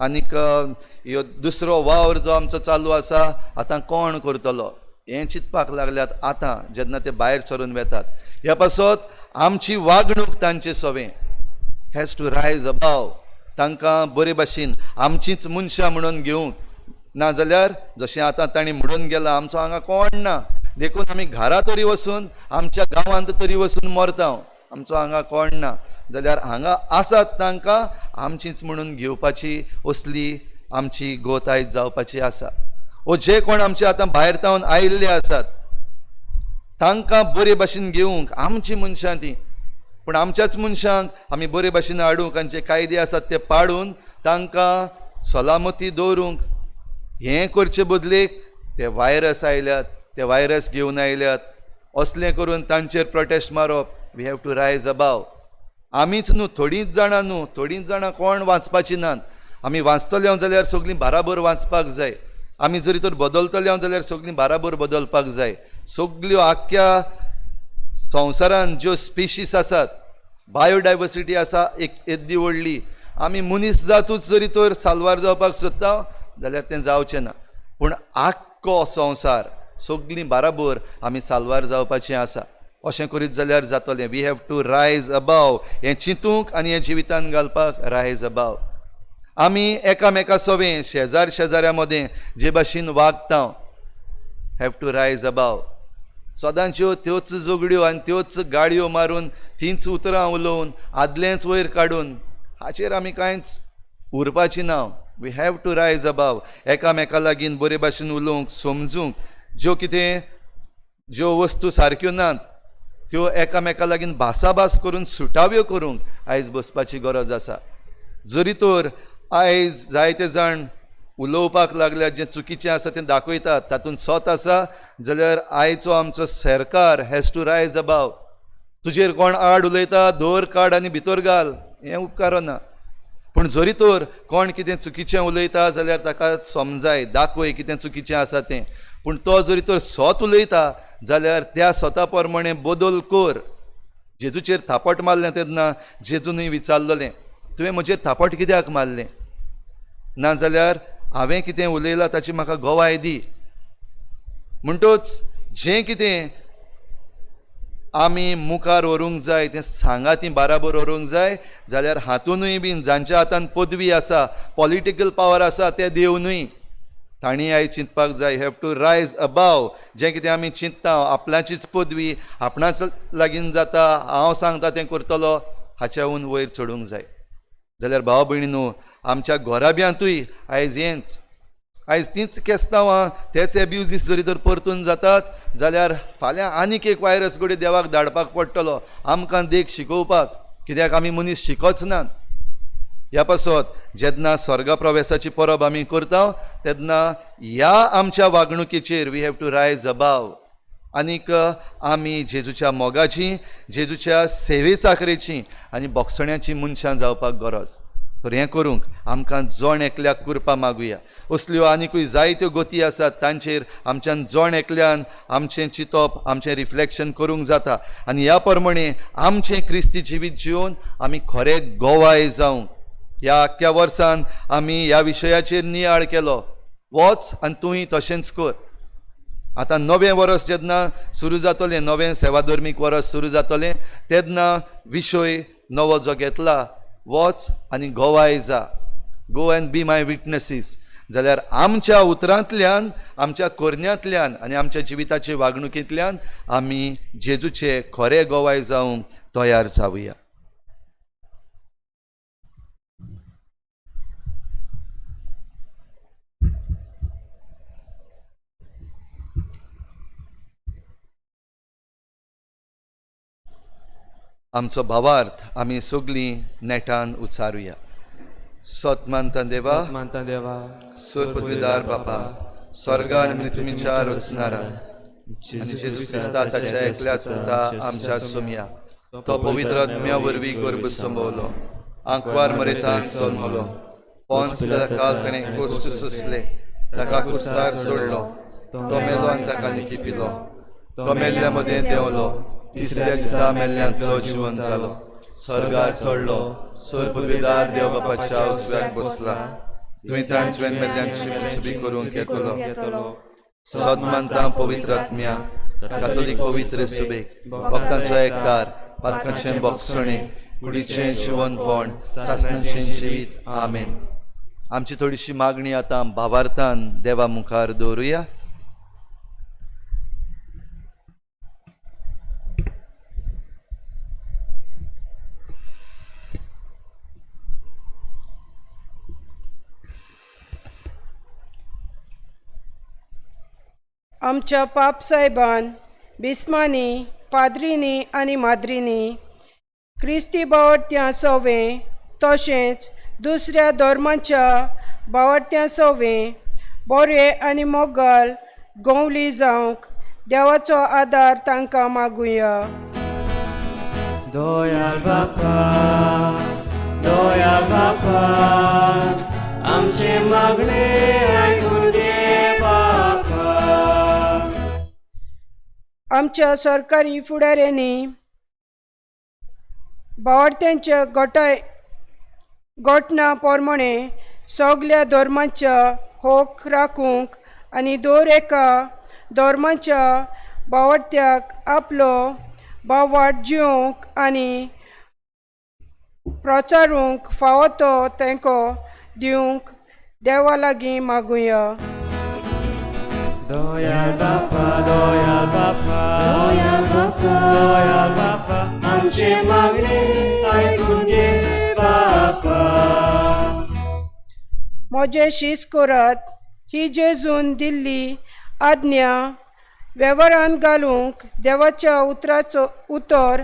आनीक ह्यो दुसरो वावर जो आमचो चालू आसा आतां कोण करतलो हें चिंतपाक लागल्यात आतां जेन्ना ते भायर सरून वेतात. ह्या पासत आमची वागणूक तांचे सवें हॅज टू रायज अबाव, तांकां बरे भाशेन आमचींच मनशां म्हणून घेवंक, नाजाल्यार जशें आतां तांणी म्हणून गेलां आमचो हांगा कोण ना, देखून आमी घरा तरी वचून आमच्या गांवांत तरी वचून मरता, आमचो हांगा कोण ना. जाल्यार हांगा आसात तांकां आमचींच म्हणून घेवपाची असली आमची गोत आयज जावपाची आसा. ओ जे कोण आमचे आतां भायर तावन आयिल्ले आसात तांकां बरे भाशेन घेवंक आमची मनशां ती, पूण आमच्याच मनशांक आमी बरे भाशेन हाडूंक आनी जे कायदे आसात ते पाडून तांकां सलामती दवरूंक हें करचे बदलेक ते वायरस आयल्यात, ते वायरस घेवन आयल्यात, असलें करून तांचेर प्रोटेस्ट मारप. We have to rise above. आमीच न्हू, थोडींच जाणां न्हू, थोडींच जाणां कोण वाचपाचीं नात. आमी वाचतले जाल्यार सगळीं बाराबर वाचपाक जाय, आमी जरी तर बदलतले जाल्यार सगळीं बाराबर बदलपाक जाय. सगल्यो आख्ख्या संवसारान ज्यो स्पिशीस आसात, बायोडायवर्सिटी आसा एक येद्दी व्हडली, आमी मनीस जातूच जरी तर साल्वार जावपाक सोदता जाल्यार तें जावचें ना, पूण आख्खो संवसार सगळीं बाराबर आमी साल्वार जावपाचें आसा. अशें करीत जाल्यार जातलें. We have to rise above. हें चिंतूंक आनी हें जिवितान घालपाक रायज अबाव. आमी एकामेका सवें शेजार शेजाऱ्या मदें जे भाशेन वागता, have to rise above. सदांच्यो त्योच झगड्यो आनी त्योच गाडयो मारून, तींच उतरां उलोवन, आदलेंच वयर काडून, हाचेर आमी कांयच उरपाची ना. We have to rise above. एकामेका लागीं बरे भाशेन उलोवंक, समजूंक, ज्यो कितें ज्यो वस्तू सारक्यो नात त्यो एकामेका लागीं भासाभास करून सुटाव्यो करूंक आयज बसपाची गरज आसा. जरी तर आयज जायते जाण उलोवपाक लागल्यात, जें चुकीचें आसा तें दाखयतात, तातूंत सत आसा, जाल्यार आयचो आमचो सरकार हॅज टू रायज अबाव. तुजेर कोण आड उलयता, दोर काड आनी भितर घाल, हें उपकारना. पूण जरी तर कोण कितें चुकीचें उलयता जाल्यार ताका समजाय, दाखय कितें चुकीचें आसा तें. पूण तो जरी तर सत उलयता जाल्यार त्या सता प्रमाणे बदल कर. जेजूचेर थापट मारलें तेन्ना जेजूनय विचारलेलें, तुवें म्हजेर थापट कित्याक मारलें? नाजाल्यार हांवें कितें उलयलां ताची म्हाका गवाय दी. म्हणटच जें कितें आमी मुखार व्हरूंक जाय तें सांगाती बाराबर व्हरूंक जाय. जाल्यार हातूनय बीन जांच्या हातान पदवी आसा, पॉलिटिकल पावर आसा, ते देव न्हय. तांणी आयज चिंतपाक जाय, have to rise above जें कितें आमी चिंतता आपणाचीच पदवी आपणाच लागीं जाता, हांव सांगता तें करतलो, हाच्याहून वयर चडूंक जाय. जाल्यार भाव भयणीनो, आमच्या घराब्यांतूय आयज हेंच, आयज तींच केस्तांवां, तेच एब्युजीस जरी तर परतून जातात जाल्यार फाल्यां आनीक एक वायरस घडये देवाक धाडपाक पडटलो आमकां देख शिकोवपाक, कित्याक आमी मनीस शिकोच नात. ह्या पासत जेन्ना स्वर्ग प्रवेशाची परब आमी करता तेन्ना ह्या आमच्या वागणुकेचेर we have to rise above आनीक आमी जेजूच्या मोगाची, जेजूच्या सेवे चाकरेची आनी बोगसण्याची मनशां जावपाक गरज. तर हें करूंक आमकां जण एकल्याक कृपा मागुया. असल्यो आनिकूय जायत्यो गती आसात तांचेर आमच्यान जण एकल्यान आमचें चिंतप, आमचें रिफ्लेक्शन करूंक जाता आनी ह्या प्रमाणे आमचें क्रिस्ती जिवीत जिवन आमी खरें गोवाय जावंक. ह्या आख्ख्या वर्सान आमी ह्या विशयाचेर नियाळ केलो, वच आनी तूंय तशेंच कर. आतां नवें वर्स जेन्ना सुरू जातलें, नवें सेवाधर्मीक वर्स सुरू जातलें तेन्ना विशय नवो जो घेतला, वच आनी गोवाय जा, go and be my witnesses. जाल्यार आमच्या उतरांतल्यान, आमच्या करण्यांतल्यान आनी आमच्या जिविताचे वागणुकेंतल्यान आमी जेजूचे खरे गोवाय जावंक तयार जावया. आमचो भावार्थ आमी सगळीं नेटान उचारुया. सत मानता देवा, मानता देवा, सोर पदवीदार बापा, स्वर्गान मृत्यूच्या रचणारा आनी जेजू क्रिस्ता ताच्या एकल्याच पुता आमच्या सोमया, तो पवित्र आत्म्या वरवीं गर्भ संभवलो, आंकवार मरेतान जल्मलो, पोंच काल ताणें कोश्ट सोंसले, ताका कुर्सार सोडलो, तो मेलो आनी ताका निकिपिलो, तो मेल्ल्या मदें देंवलो, तिसऱ्या दिसा मेल्ल्यांतलो जिवन जालो, स्वर्गार चडलो, सोर पदवीदार देव बापाच्या उजव्याक बसला, तुवें तांचे मेल्ल्यांची मुचबी करूंक येतलो. सत मानता पवित्र आत्म्या, कातोलीक पवित्र सुबेक, भक्तांचो एकदार, पातकांचें बोगसणें, कुडीचें जिवनपण, सासणाचें जिवीत. आमेन. आमची थोडीशी मागणी आतां भावार्थान देवा मुखार दवरुया. आमच्या पाप साहेबान, बिस्मांनी, पाद्रींनी आनी माद्रींनी क्रिस्ती बावडत्यां सोवें तशेंच दुसऱ्या धर्माच्या बावडत्यां सोवें बरें आनी मोगाल गोवली जावंक देवाचो आदार तांकां मागुया. दयाळ बापा, दयाळ बापा, आमचें मागणें आयकून घे बापा. आमच्या सरकारी फुडाऱ्यांनी बावडत्यांच्या गोटना प्रमाणे सगल्या धर्माच्या हक राखूंक आनी दर एका धर्माच्या बावडत्याक आपलो बावाट जिवंक आनी प्रचारूंक फावो तो तेंको दिवंक देवा लागीं मागुया. दयाळ बापा, दयाळ बापा, दयाळ बापा, दयाळ बापा, आमचें मागणें आयकून घे बापा. म्हजें शीस करात ही जेजून दिल्ली आज्ञा वेव्हारान घालूंक देवाच्या उतराचो उतर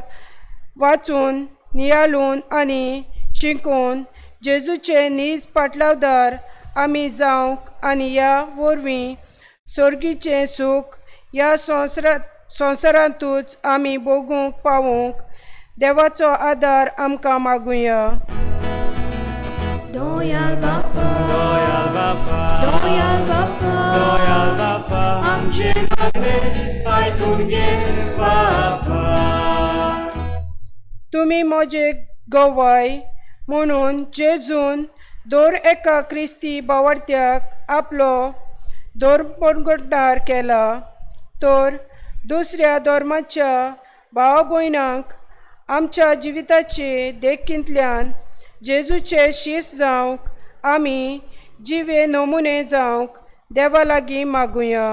वाचून, नियाळून आनी शिकून जेजूचे नीज पाटलावदार आमी जावंक आनी ह्या वरवीं सर्गीचें सूख ह्या संवसारांतूच आमी भोगूंक पावूंक देवाचो आदार आमकां मागुया. दयाळ बापा, दयाळ बापा, दयाळ बापा, दयाळ बापा, आमचें मागणें आयकून घे बापा. तुमी म्हजे गवाय म्हणून जेजून दर एका क्रिस्ती बावडत्याक आपलो धर्म परगटणार केला तर दुसऱ्या धर्माच्या भाव भयणांक आमच्या जिविताचे देखींतल्यान जेजूचे शीस जावंक आमी जिवे नमुने जावंक देवा लागीं मागुया.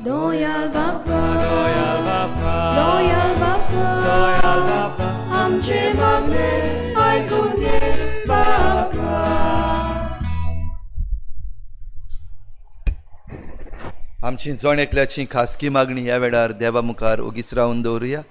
दयाळ बाप्पा, दयाळ बाप्पा, दयाळ बाप्पा, दयाळ बाप्पा, आमचे मागणे आयकून घे बाप्पा. आमची जण एकल्याची खासगी मागणी ह्या वेळार देवा मुखार ओगीच रावन दवरुया.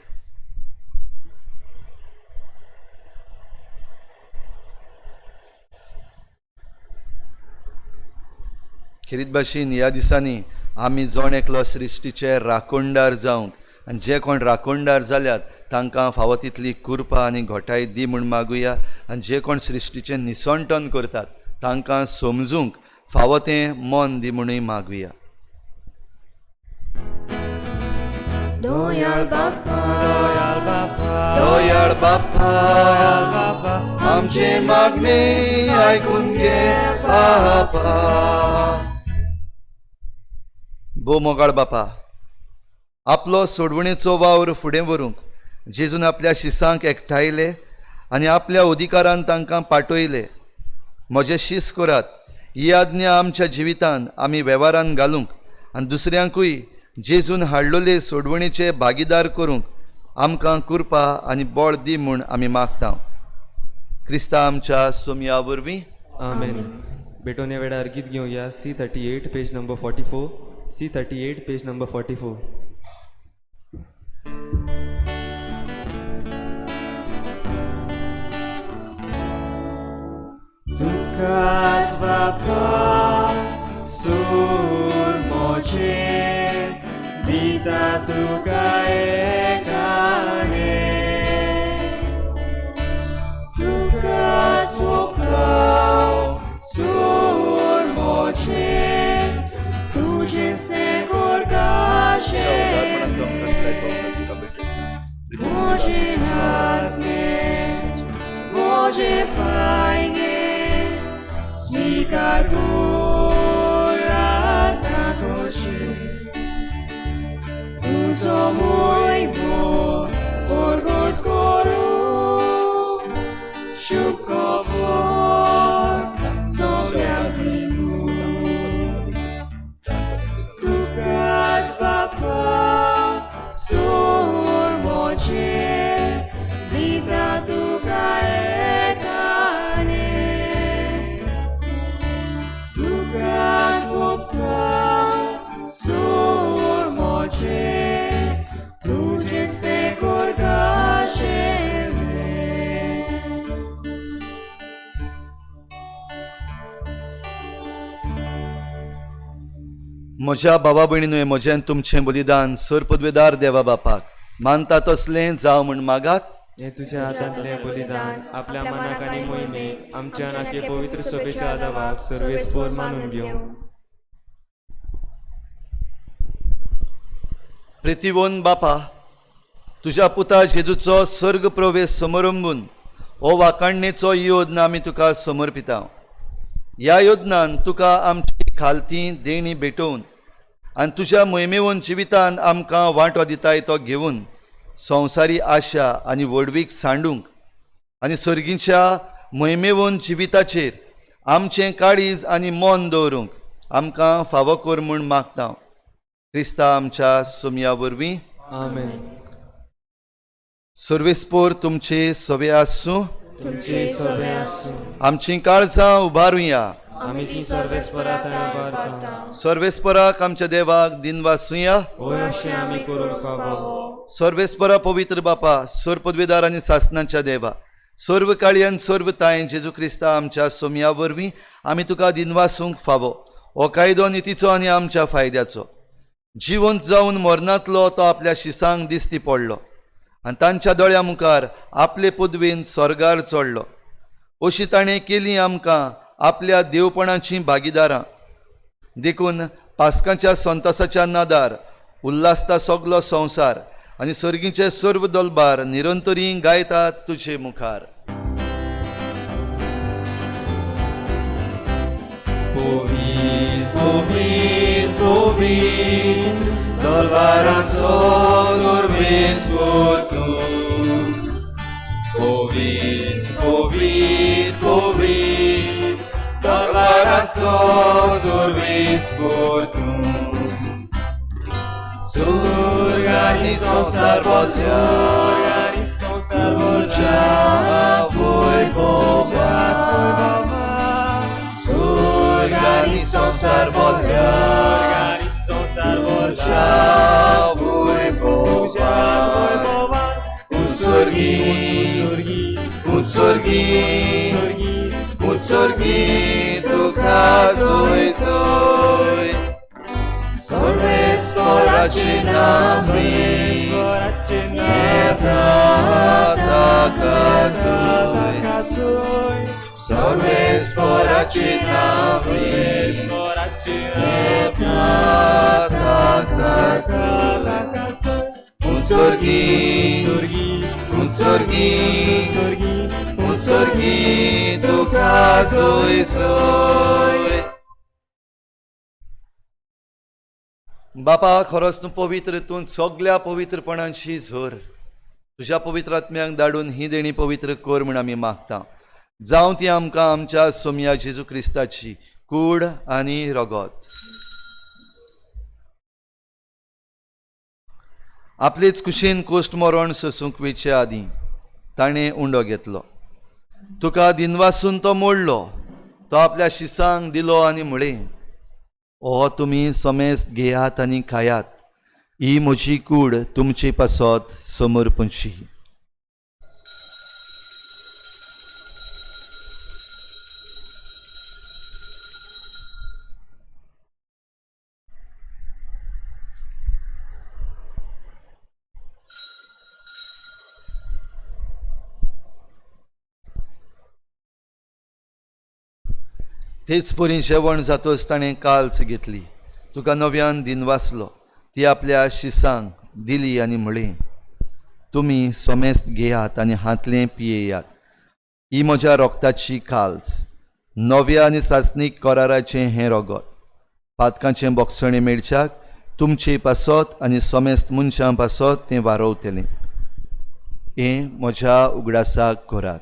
खेरीत भाशेन ह्या दिसांनी आमी जण एकलो सृश्टीचे राखणदार जावंक आनी जे कोण राखणदार जाल्यात तांकां फावो तितली कृपा आनी घोटाय दी म्हूण मागुया आनी जे कोण सृश्टीचें निसणटन करतात तांकां समजूंक फावो तें मन दी म्हणूय मागुया. दयाळ बाप्पा, दयाळ बाप्पा, दयाळ बाप्पा, दयाळ बाप्पा, आमचे मागणे आयकून घे बापा. भोव मोगाळ बापा, आपलो सोडवणेचो वावर फुडें व्हरूंक जेजून आपल्या शिसांक एकठायले आनी आपल्या अधिकारान तांकां पाटयले. म्हजें शीस करात ही आज्ञा आमच्या जिवितान आमी वेव्हारान घालूंक आनी दुसऱ्यांकूय जेजून हाडलेले सोडवणेचे भागीदार करूंक आमकां कृपा आनी बळ दी म्हूण आमी मागता. क्रिस्ता आमच्या सोमया वरवीं. आमेन. भेटून ह्या वेळार गीत घेवया. C38 page number 44. C38 page number 44. तुकाच बाप्पा सूर मोचे दिता तुका एकाने, तुकाच मोकळो सूर मोचे तुजेंच तें करपाशें म्हजे हात घे, म्हजे पांय घे, स्वीकार कर आतां कशें तुजो मोयबो परगट करूं शुभ खबर सगळ्यांक दिवूं. तुकाच बाप्पा सूर मोचे दिता तुका एकाने, तुकाच मोपता सूर मोचे तुजेंच तें करपाशें. म्हज्या बाबा भयणीनूय म्हजें आनी तुमचें बलिदान सर पदवेदार देवा बापाक मानता तसलें जावं म्हूण मागात. हें तुज्या हातांतलें बलिदान आपल्या मनाक आनी मोहिमेक आमच्या नाके पवित्र सभेच्या आदावाक सर्वेस्पोर मानून घेवं. प्रितीवोन बापा, तुज्या पुता जेजूचो स्वर्ग प्रवेश समारंभून हो वाकाणणेचो योजना आमी तुका समर्पिता. ह्या योजनान तुका आमची खालती देणी भेटोवन आनी तुज्या मोहिमेवन जिवितान आमकां वांटो दिताय तो घेवन संवसारी आशा आनी व्हडवीक सांडूंक आनी सर्गीच्या मोहिमेवन जिविताचेर आमचें काळीज आनी मन दवरूंक आमकां फावो कर म्हूण मागता. क्रिस्ता आमच्या सोमया वरवीं. आमेन. सर्वेस्पोर तुमचे सवे आसूं. तुमचे सवे आसूं. आमचीं काळजां उबारुया. आमी ती सर्वेस्परा थंय उबारता. सर्वेस्पराक आमच्या देवाक दिनवासुया. होय अशें आमी करूंक फावो. सर्वेस्परा पवित्र बापा, सर्व पदवेदार आनी सासनाच्या देवा, सर्व काळयान सर्व तायन जेजू क्रिस्ता आमच्या सोमया वरवीं आमी तुका दिनवासूंक फावो. हो कायदो नितीचो आनी आमच्या फायद्याचो. जिवंत जावन मरणांतलो तो आपल्या शिसांक दिसती पडलो आनी तांच्या दोळ्या मुखार आपले पदवेन स्वर्गार चडलो. अशी ताणें केली आमकां आपल्या देवपणाचीं भागीदारां. देखून पास्काच्या संतोसाच्या नादार उल्हासता सगलो संवसार आनी सर्गीचे सर्व दलबार निरंतरी गायतात तुजे मुखार. पवित्र पवित्र पवित्र दलबारांचो सर्वेस्पर तूं. पवित्र पवित्र पवित्र दलबारांचो सर्वेस्पर तूं. सुर्ग आनी संवसार बसल्या तुज्या वैभवान. सुर्ग आनी संवसार बसल्या तुज्या वैभवान. उत्सर्गी उत्सर्गी उत्सर्गी तुका सोय सोय. सर्वेस्पराचे नामी येता ताका सोय. सर्वेस्पराचे नामी येता ताका सोय. उत्सर्गी उत्सर्गी उत्सर्गी तुका सोय सोय. बापा, खरोच तूं पवित्र, तूं सगल्या पवित्रपणांची झर. तुज्या पवित्र आत्म्यांक धाडून ही देणी पवित्र कर म्हूण आमी मागता. जावं ती आमकां आमच्या सोमया जेजू क्रिस्ताची कूड आनी रगत. आपलेच कुशीन कोश्ट मरण सोसूंक वेचे आदीं ताणें उंडो घेतलो. तुका दिनवासून तो मोडलो. तो आपल्या शिसांक दिलो आनी म्हळें, हो तुमी समेस्त घेयात आनी खायात. ही म्हजी कूड तुमचे पासत समर्पणची. तेच परी जेवण जातच ताणें काल्च घेतली. तुका नव्यान दिनवासलो. ती आपल्या शिसांक दिली आनी म्हळें, तुमी समेस्त घेयात आनी हांतलें पियेयात. ही म्हज्या रोगताची काल्च, नव्या आनी सासणीक कराराचें हें रगत. पातकांचें बोगसणें मेळच्याक तुमचे पासत आनी समेस्त मनशां पासत तें वारोवतलें. हें म्हज्या उगडासाक करात.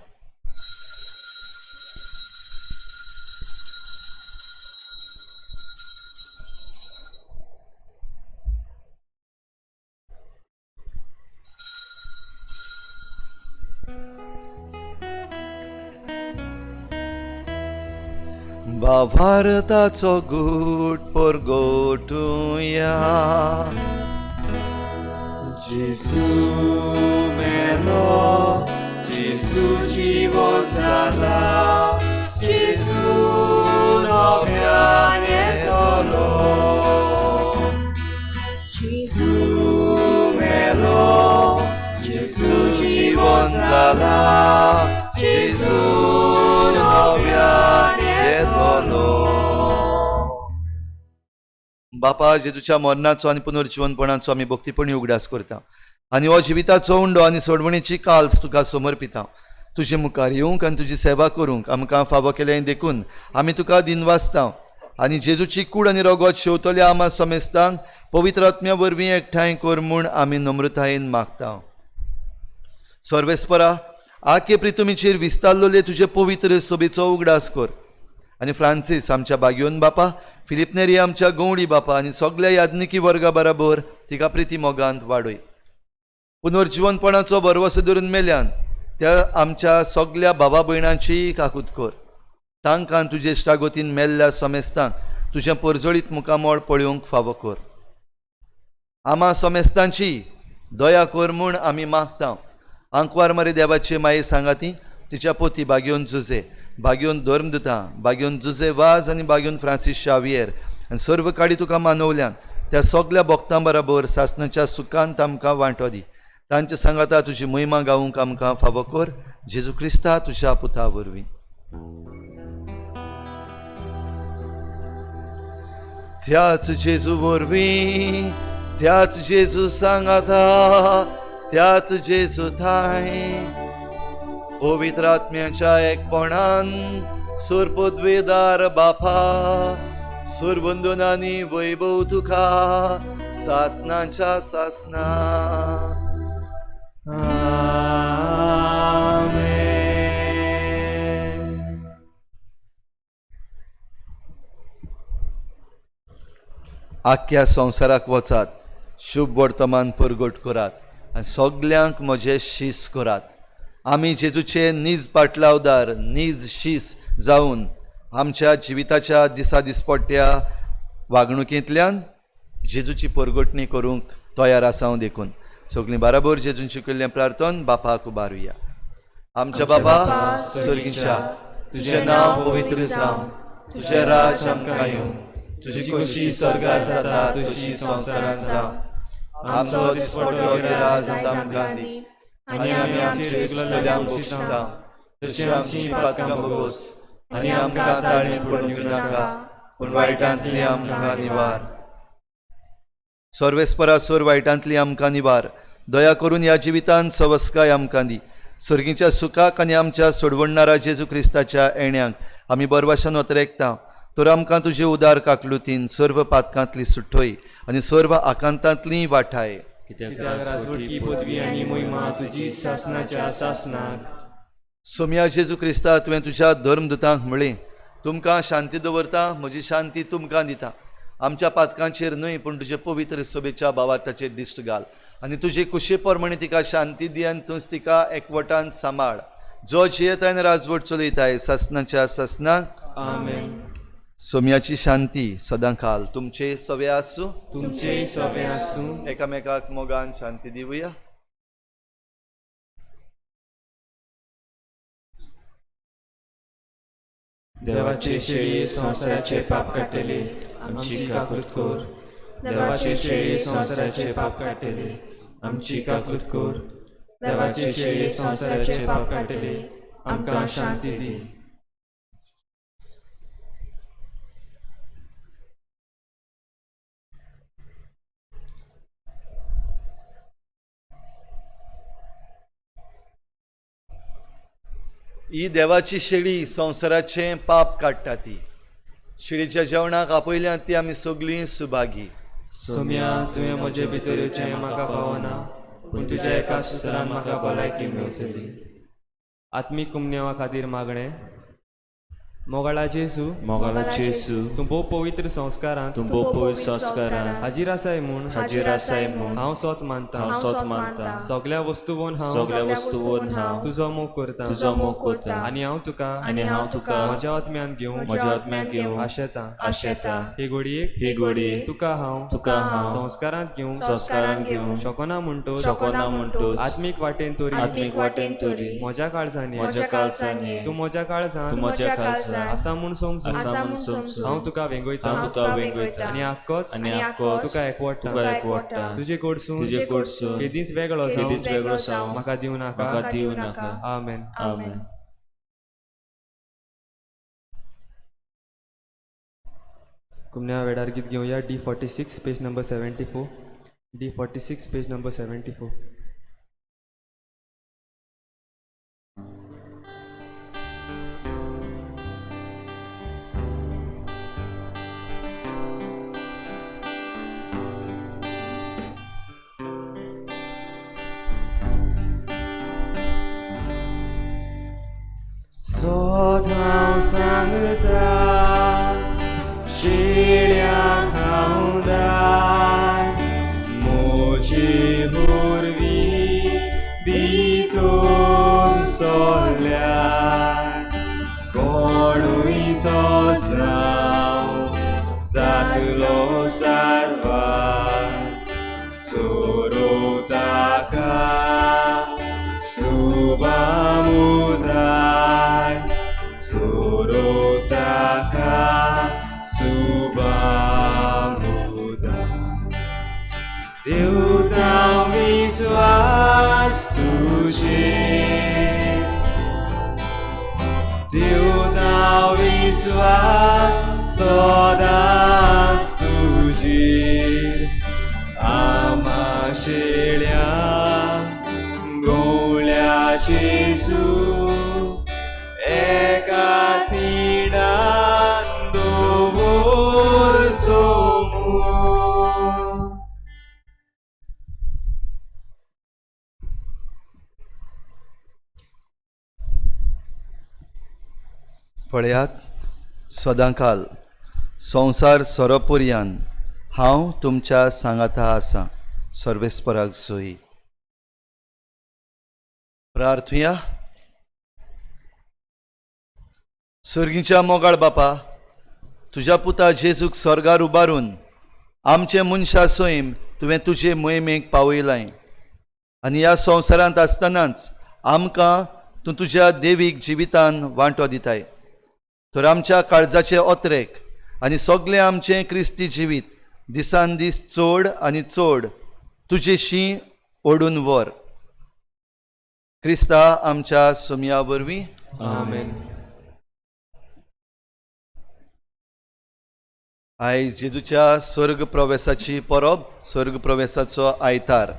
भावार्थाचो गूट परगटुया. जेजू मेलो, जेजू जिवन जाला, जेजू नव्यान येतलो. जेजू मेलो, जेजू जिवन जाला, जेजू नव्यान येतलो. बापा, जेजूच्या मरणाचो आनी पुनर्जिवनपणाचो आमी भक्तीपणी उगडास करता आनी हो जिविताचो उंडो आनी सोडवणीची काल्स तुका समर्पिता. तुजे मुखार येवंक आनी तुजी सेवा करूंक आमकां फावो केलें देखून आमी तुका दिनवासता. आनी जेजूची कूड आनी रगत शेवतल्या आमा समेस्तांक पवित्र आत्म्या वरवीं एकठांय कर म्हूण आमी नम्रतायेन मागता. सर्वेस्परा, आखे प्रितुमीचेर विस्तारलेले तुजे पवित्र सभेचो उगडास कर आनी फ्रांसीस आमच्या बागयोन बापा, फिलिप नेरी आमच्या गवळी बापा आनी सगल्या याज्ञिकी वर्गा बराबर तिका प्रिती मोगांत वाडय. पुनर्जिवनपणाचो भरवसो धरून मेल्यान त्या आमच्या सगल्या बाबा भयणांची काकूत कर. तांकां तुजे इश्टागतीन मेल्ल्या समेस्तांक तुजें परजळीत मुखामळ पळोवंक फावो कर. आमा समेस्तांची दया कर म्हूण आमी मागता. आंकवार मरे देवाचे माये सांगाती तिच्या पोती बागयोन जुजे, बागयोन धर्मदुता, बागयोन जुजे वाज आनी बागयोन फ्रांसीस शावियर आनी सर्व काडी तुका मानवल्यान त्या सगल्या भक्तां बराबर सासणाच्या सुखांत आमकां वांटो दी. तांचे सांगाता तुजी महिमा गावूंक आमकां फावो कर. जेजू क्रिस्ता तुज्या पुता वरवीं. त्याच जेजू वरवीं त्याच जेजू सांगाता, त्याच जेजू थांय पवित्र आत्म्याच्या एकपणान सुरपदवेदार बापा सुरवंदनानी वैभव तुका सासनाच्या सासना. आमेन. आख्ख्या संवसाराक वचात, शुभ वर्तमान परगट करात आनी सगल्यांक म्हजे शीस करात. आमी जेजूचे नीज पाटलावदार नीज शीस जावन आमच्या जिविताच्या दिसा दिसपट्ट्या वागणुकेंतल्यान जेजूची परगटणी करूंक तयार आसा. देखून सगळीं बाराबर जेजून शिकयल्लें प्रार्थन बापाक उबारुया. आमच्या बाबा सर्गीच्या, तुजें नांव पवित्र जावं, तुजें राज आमकां येवं, तुजी खोशी स्वर्गार जाता तशी संवसारांत जावं. आमचो दिसपट्टो राज आमकां दी आनी आमी आमचे चुकलेल्यांक बक्षिता तशी आमची पातकां भोगोस आनी आमकां ताळणी पडूंक नाका, पूण वायटांतली आमकां निवार. सर्वेस्परा सोर वायटांतली आमकां निवार. दया करून ह्या जिवितांत सवस्काय आमकां दी. सर्गीच्या सुखाक आनी आमच्या सोडवणणारा जेजू क्रिस्ताच्या येण्याक आमी बरवाशान वतरेकता. तर आमकां तुजे उदार काकलुतीन सर्व पातकांतली सुटोय आनी सर्व आकांतांतली वाठाय. कित्याक राजवटकी पदवी आनी मोहिमा तुजी सासनाच्या सासनाक. सोम्या जेजू क्रिस्ता, तुवें तुज्या धर्मदुतांक म्हळें, तुमकां शांती दवरता, म्हजी शांती तुमकां दिता. आमच्या पातकांचेर न्हय पूण तुजे पवित्र सभेच्या भावार्थाचेर दिश्ट घाल आनी तुजे कुशे प्रमाणे तिका शांती दी आनी तूंच तिका एकवटान सांबाळ, जो जियेताय आनी राजवट चलयताय सासनाच्या सासनाक. आमेन. सोम्याची शांती सदां काल तुमचे सवे आसूं, तुमचेय सवे आसूं. एकामेकाक मोगान शांती दिवया. देवाचे शेळी संवसाराचे पाप काडटले, आमची काकूत कर. देवाचे शेळी संवसाराचे पाप काडटले, आमची काकूत कर. देवाचे शेळी संवसाराचे पाप काडटले, आमकां शांती दी. ही देवाची शेळी संवसाराचें पाप काडटा. ती शेळीच्या जेवणाक आपयल्यात ती आमी सगळीं सुभागी. सोम्या, तुवें म्हजे भितर येवचें म्हाका फावना, पूण तुज्या एका सुत्रान म्हाका भलायकी मेवतली. आत्मीक कुमनेवा खातीर मागणें. मोगाळा जेजू, मोगाला जेजू, तूं भोव पवित्र संस्कारांत तूं भोव पवित्र संस्कारांत हाजीर आसाय म्हूण हाजीर आसाय म्हूण हांव सोत मानता. हांव सोत मानता. सगळ्या वस्तूवन हांव सगळ्या वस्तूवन हांव तुजो मोग करता, तुजो मोग करता आनी हांव तुका आनी हांव तुका म्हज्या आत्म्यान घेवंक म्हज्या आत्म्यान घेवंक आशेता. आशेता. हे घडयेक ही घडये तुका हांव तुका हांव संस्कारांत घेवंक संस्कारांत घेवंक शकना म्हणटोच शकना म्हणटोच आत्मीक वाटेन तरी आत्मीक वाटेन तरी म्हज्या काळजान ये, म्हज्या काळजान ये, तूं म्हज्या काळजान तूं म्हज्या काळजान आसा म्हूण समजून आसा म्हूण समजून हांव तुका वेंगयता हांव तुका वेंगयता आनी आक्कोच आनी आक्कोच तुका एकवटा तुका एकवटा. तुजे कडसून तुजे कडसून केदींच वेगळो जावं केदींच वेगळो जावं म्हाका दिवं नाका. म्हाका दिवं नाका. आमेन. आमेन. कुमन्या वेळार गीत घेवया. D 46 page number 74. D 46 page number 74. सोत हांव सांगता, शिळ्यांक हांव दाय, म्हजी भुरगीं भितर सरल्यार, कोणूय तो जावं जातलो सारवार, चोरोव ताका सुबामुदाय, चोरोव ताका सुबामुदाय. देवता विस्वास तुजेर, देवता विस्वास सदांच तुजेर. जेजू एकाच निडान दवरचो म्हूण. पळयात, सदांकाल संवसार सोरोपुरयान हांव तुमच्या सांगाता आसा. सर्वेस्पराक सोयी. प्रार्थुया. सर्गीच्या मोगाळ बापा, तुज्या पुता जेजूक स्वर्गार उबारून आमचे मनशा सैम तुवें तुजे मोहिमेक पावयलाय आनी ह्या संवसारांत आसतनाच आमकां तूं तुज्या देवीक जिवितान वांटो दिताय. तर आमच्या काळजाचे ओतरेक आनी सगळें आमचें क्रिस्ती जिवीत दिसान दीस चड आनी चड तुजेशी ओडून व्हर. क्रिस्ता आमच्या सोमया वरवीं. आमेन. आयज जेजूच्या स्वर्ग प्रवेसाची परब, स्वर्ग प्रवेसाचो आयतार.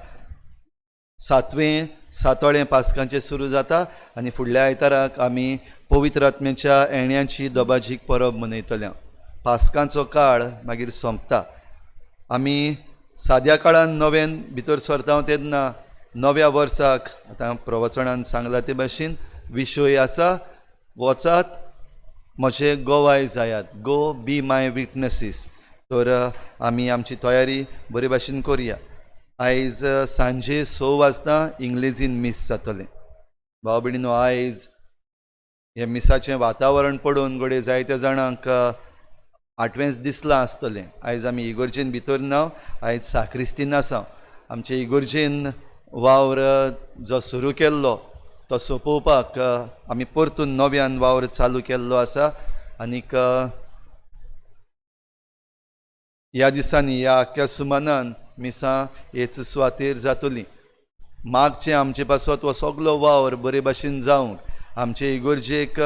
सातवें सातोळें पास्कांचें सुरू जाता आनी फुडल्या आयताराक आमी पवित्र आत्म्याच्या येण्याची दबाजीक परब मनयतले. पास्कांचो काळ मागीर सोंपता. आमी साद्या काळान नव्यान भितर सरता तेन्ना नव्या वर्साक आतां प्रवचनान सांगला ते भाशेन विशय आसा, वचात म्हजे गोवाय जायात, गो बी माय विटनसीस. तर आमी आमची तयारी बरे भाशेन करुया. आयज सांजे 6 वाजता इंग्लेजीन मीस जातलें. भाव भयणीनो, आयज हें मिसाचें वातावरण पळोवन घडये जायत्या जाणांक आठवेंच दिसलां आसतलें. आयज आमी इगोर्जेन भितर ना, आयज साक्रिस्तीन आसा. आमचे इगोर्जेन वावर जो सुरू केल्लो तो सोंपोवपाक आमी परतून नव्यान वावर चालू केल्लो आसा. आनीक ह्या दिसांनी ह्या आख्ख्या सुमानान मिसां हेच सुवातेर जातली. मागचें आमचे पासत हो सगलो वावर बरे भाशेन जावंक आमचे इगोर्जेक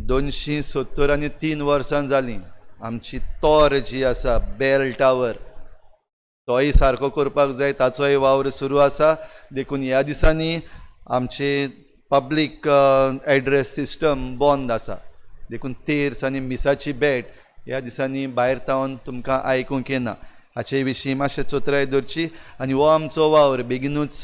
273 वर्सां जालीं. आमची तोर जी आसा, बेल टावर, तोय सारको करपाक जाय, ताचोय वावर सुरू आसा. देखून ह्या दिसांनी आमचे पब्लीक एड्रेस सिस्टम बंद आसा. देखून तेर्स आनी मिसाची भेट ह्या दिसांनी भायर तावन तुमकां आयकूंक येना. हाचे विशीं मातशें चतुराय दवरची आनी हो आमचो वावर बेगिनूच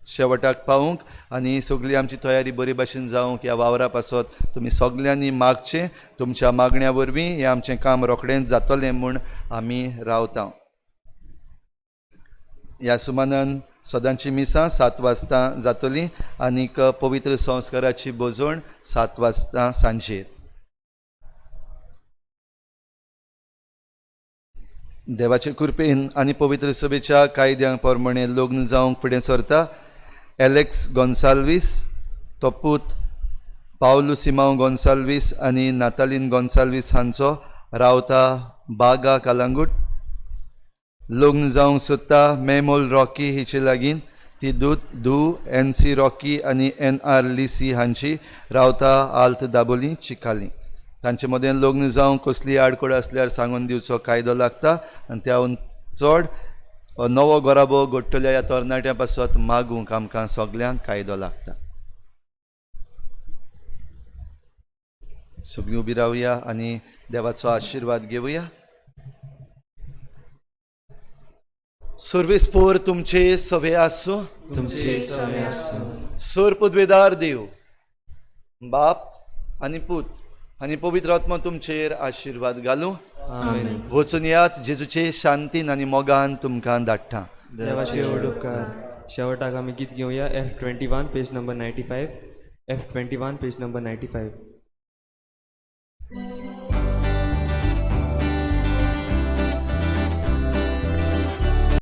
शेवटाक पावूंक आनी सगळी आमची तयारी बरी भाशेन जावंक ह्या वावरा पासत तुमी सगल्यांनी मागचें. तुमच्या मागण्या वरवीं हें आमचें काम रोखडेंच जातलें म्हूण आमी रावता. ह्या सुमानान सदांची मिसां 7 वाजता जातली आनीक पवित्र संस्काराची भोजवण 7 वाजता सांजेर. देवाचे कृपेन आनी पवित्र सभेच्या कायद्या प्रमाणे लग्न जावंक फुडें सरता एलेक्स गोन्साल्वीस, तो पूत पावलू सिमांव गोन्साल्वीस आनी नातालीन गोन्साल्वीस हांचो, रावता बागा कालांगूट. लग्न जावंक सोदता मेमोल रॉकी हिचे लागीं, ती धूव एन सी रॉकी आनी एन आर लिसी हांची, रावता आल्त दाबोली चिकाली. तांचे मदें लग्न जावंक कसली आडखळ आसल्यार सांगून दिवचो कायदो लागता आनी त्याहून चड नवो घराबो घडटल्या ह्या तरणाट्यां पासत मागूंक आमकां सगल्यांक कायदो लागता. सगळीं उबी रावया आनी देवाचो आशिर्वाद घेवया. सर्वेस्पोर तुमचे सवे आसूं. तुमचे सवे आसूं. सर पदवेदार देव बाप आनी पूत आनी पवित्र आत्मा तुमचेर आशिर्वाद घालूं. आमेन. वचून यात जेजूचे शांतीन आनी मोगान तुमकां धाडटा. देवाचे व्हड उपकार. शेवटाक आमी गीत घेवया. F 21 page number 95. F 21 page number 95.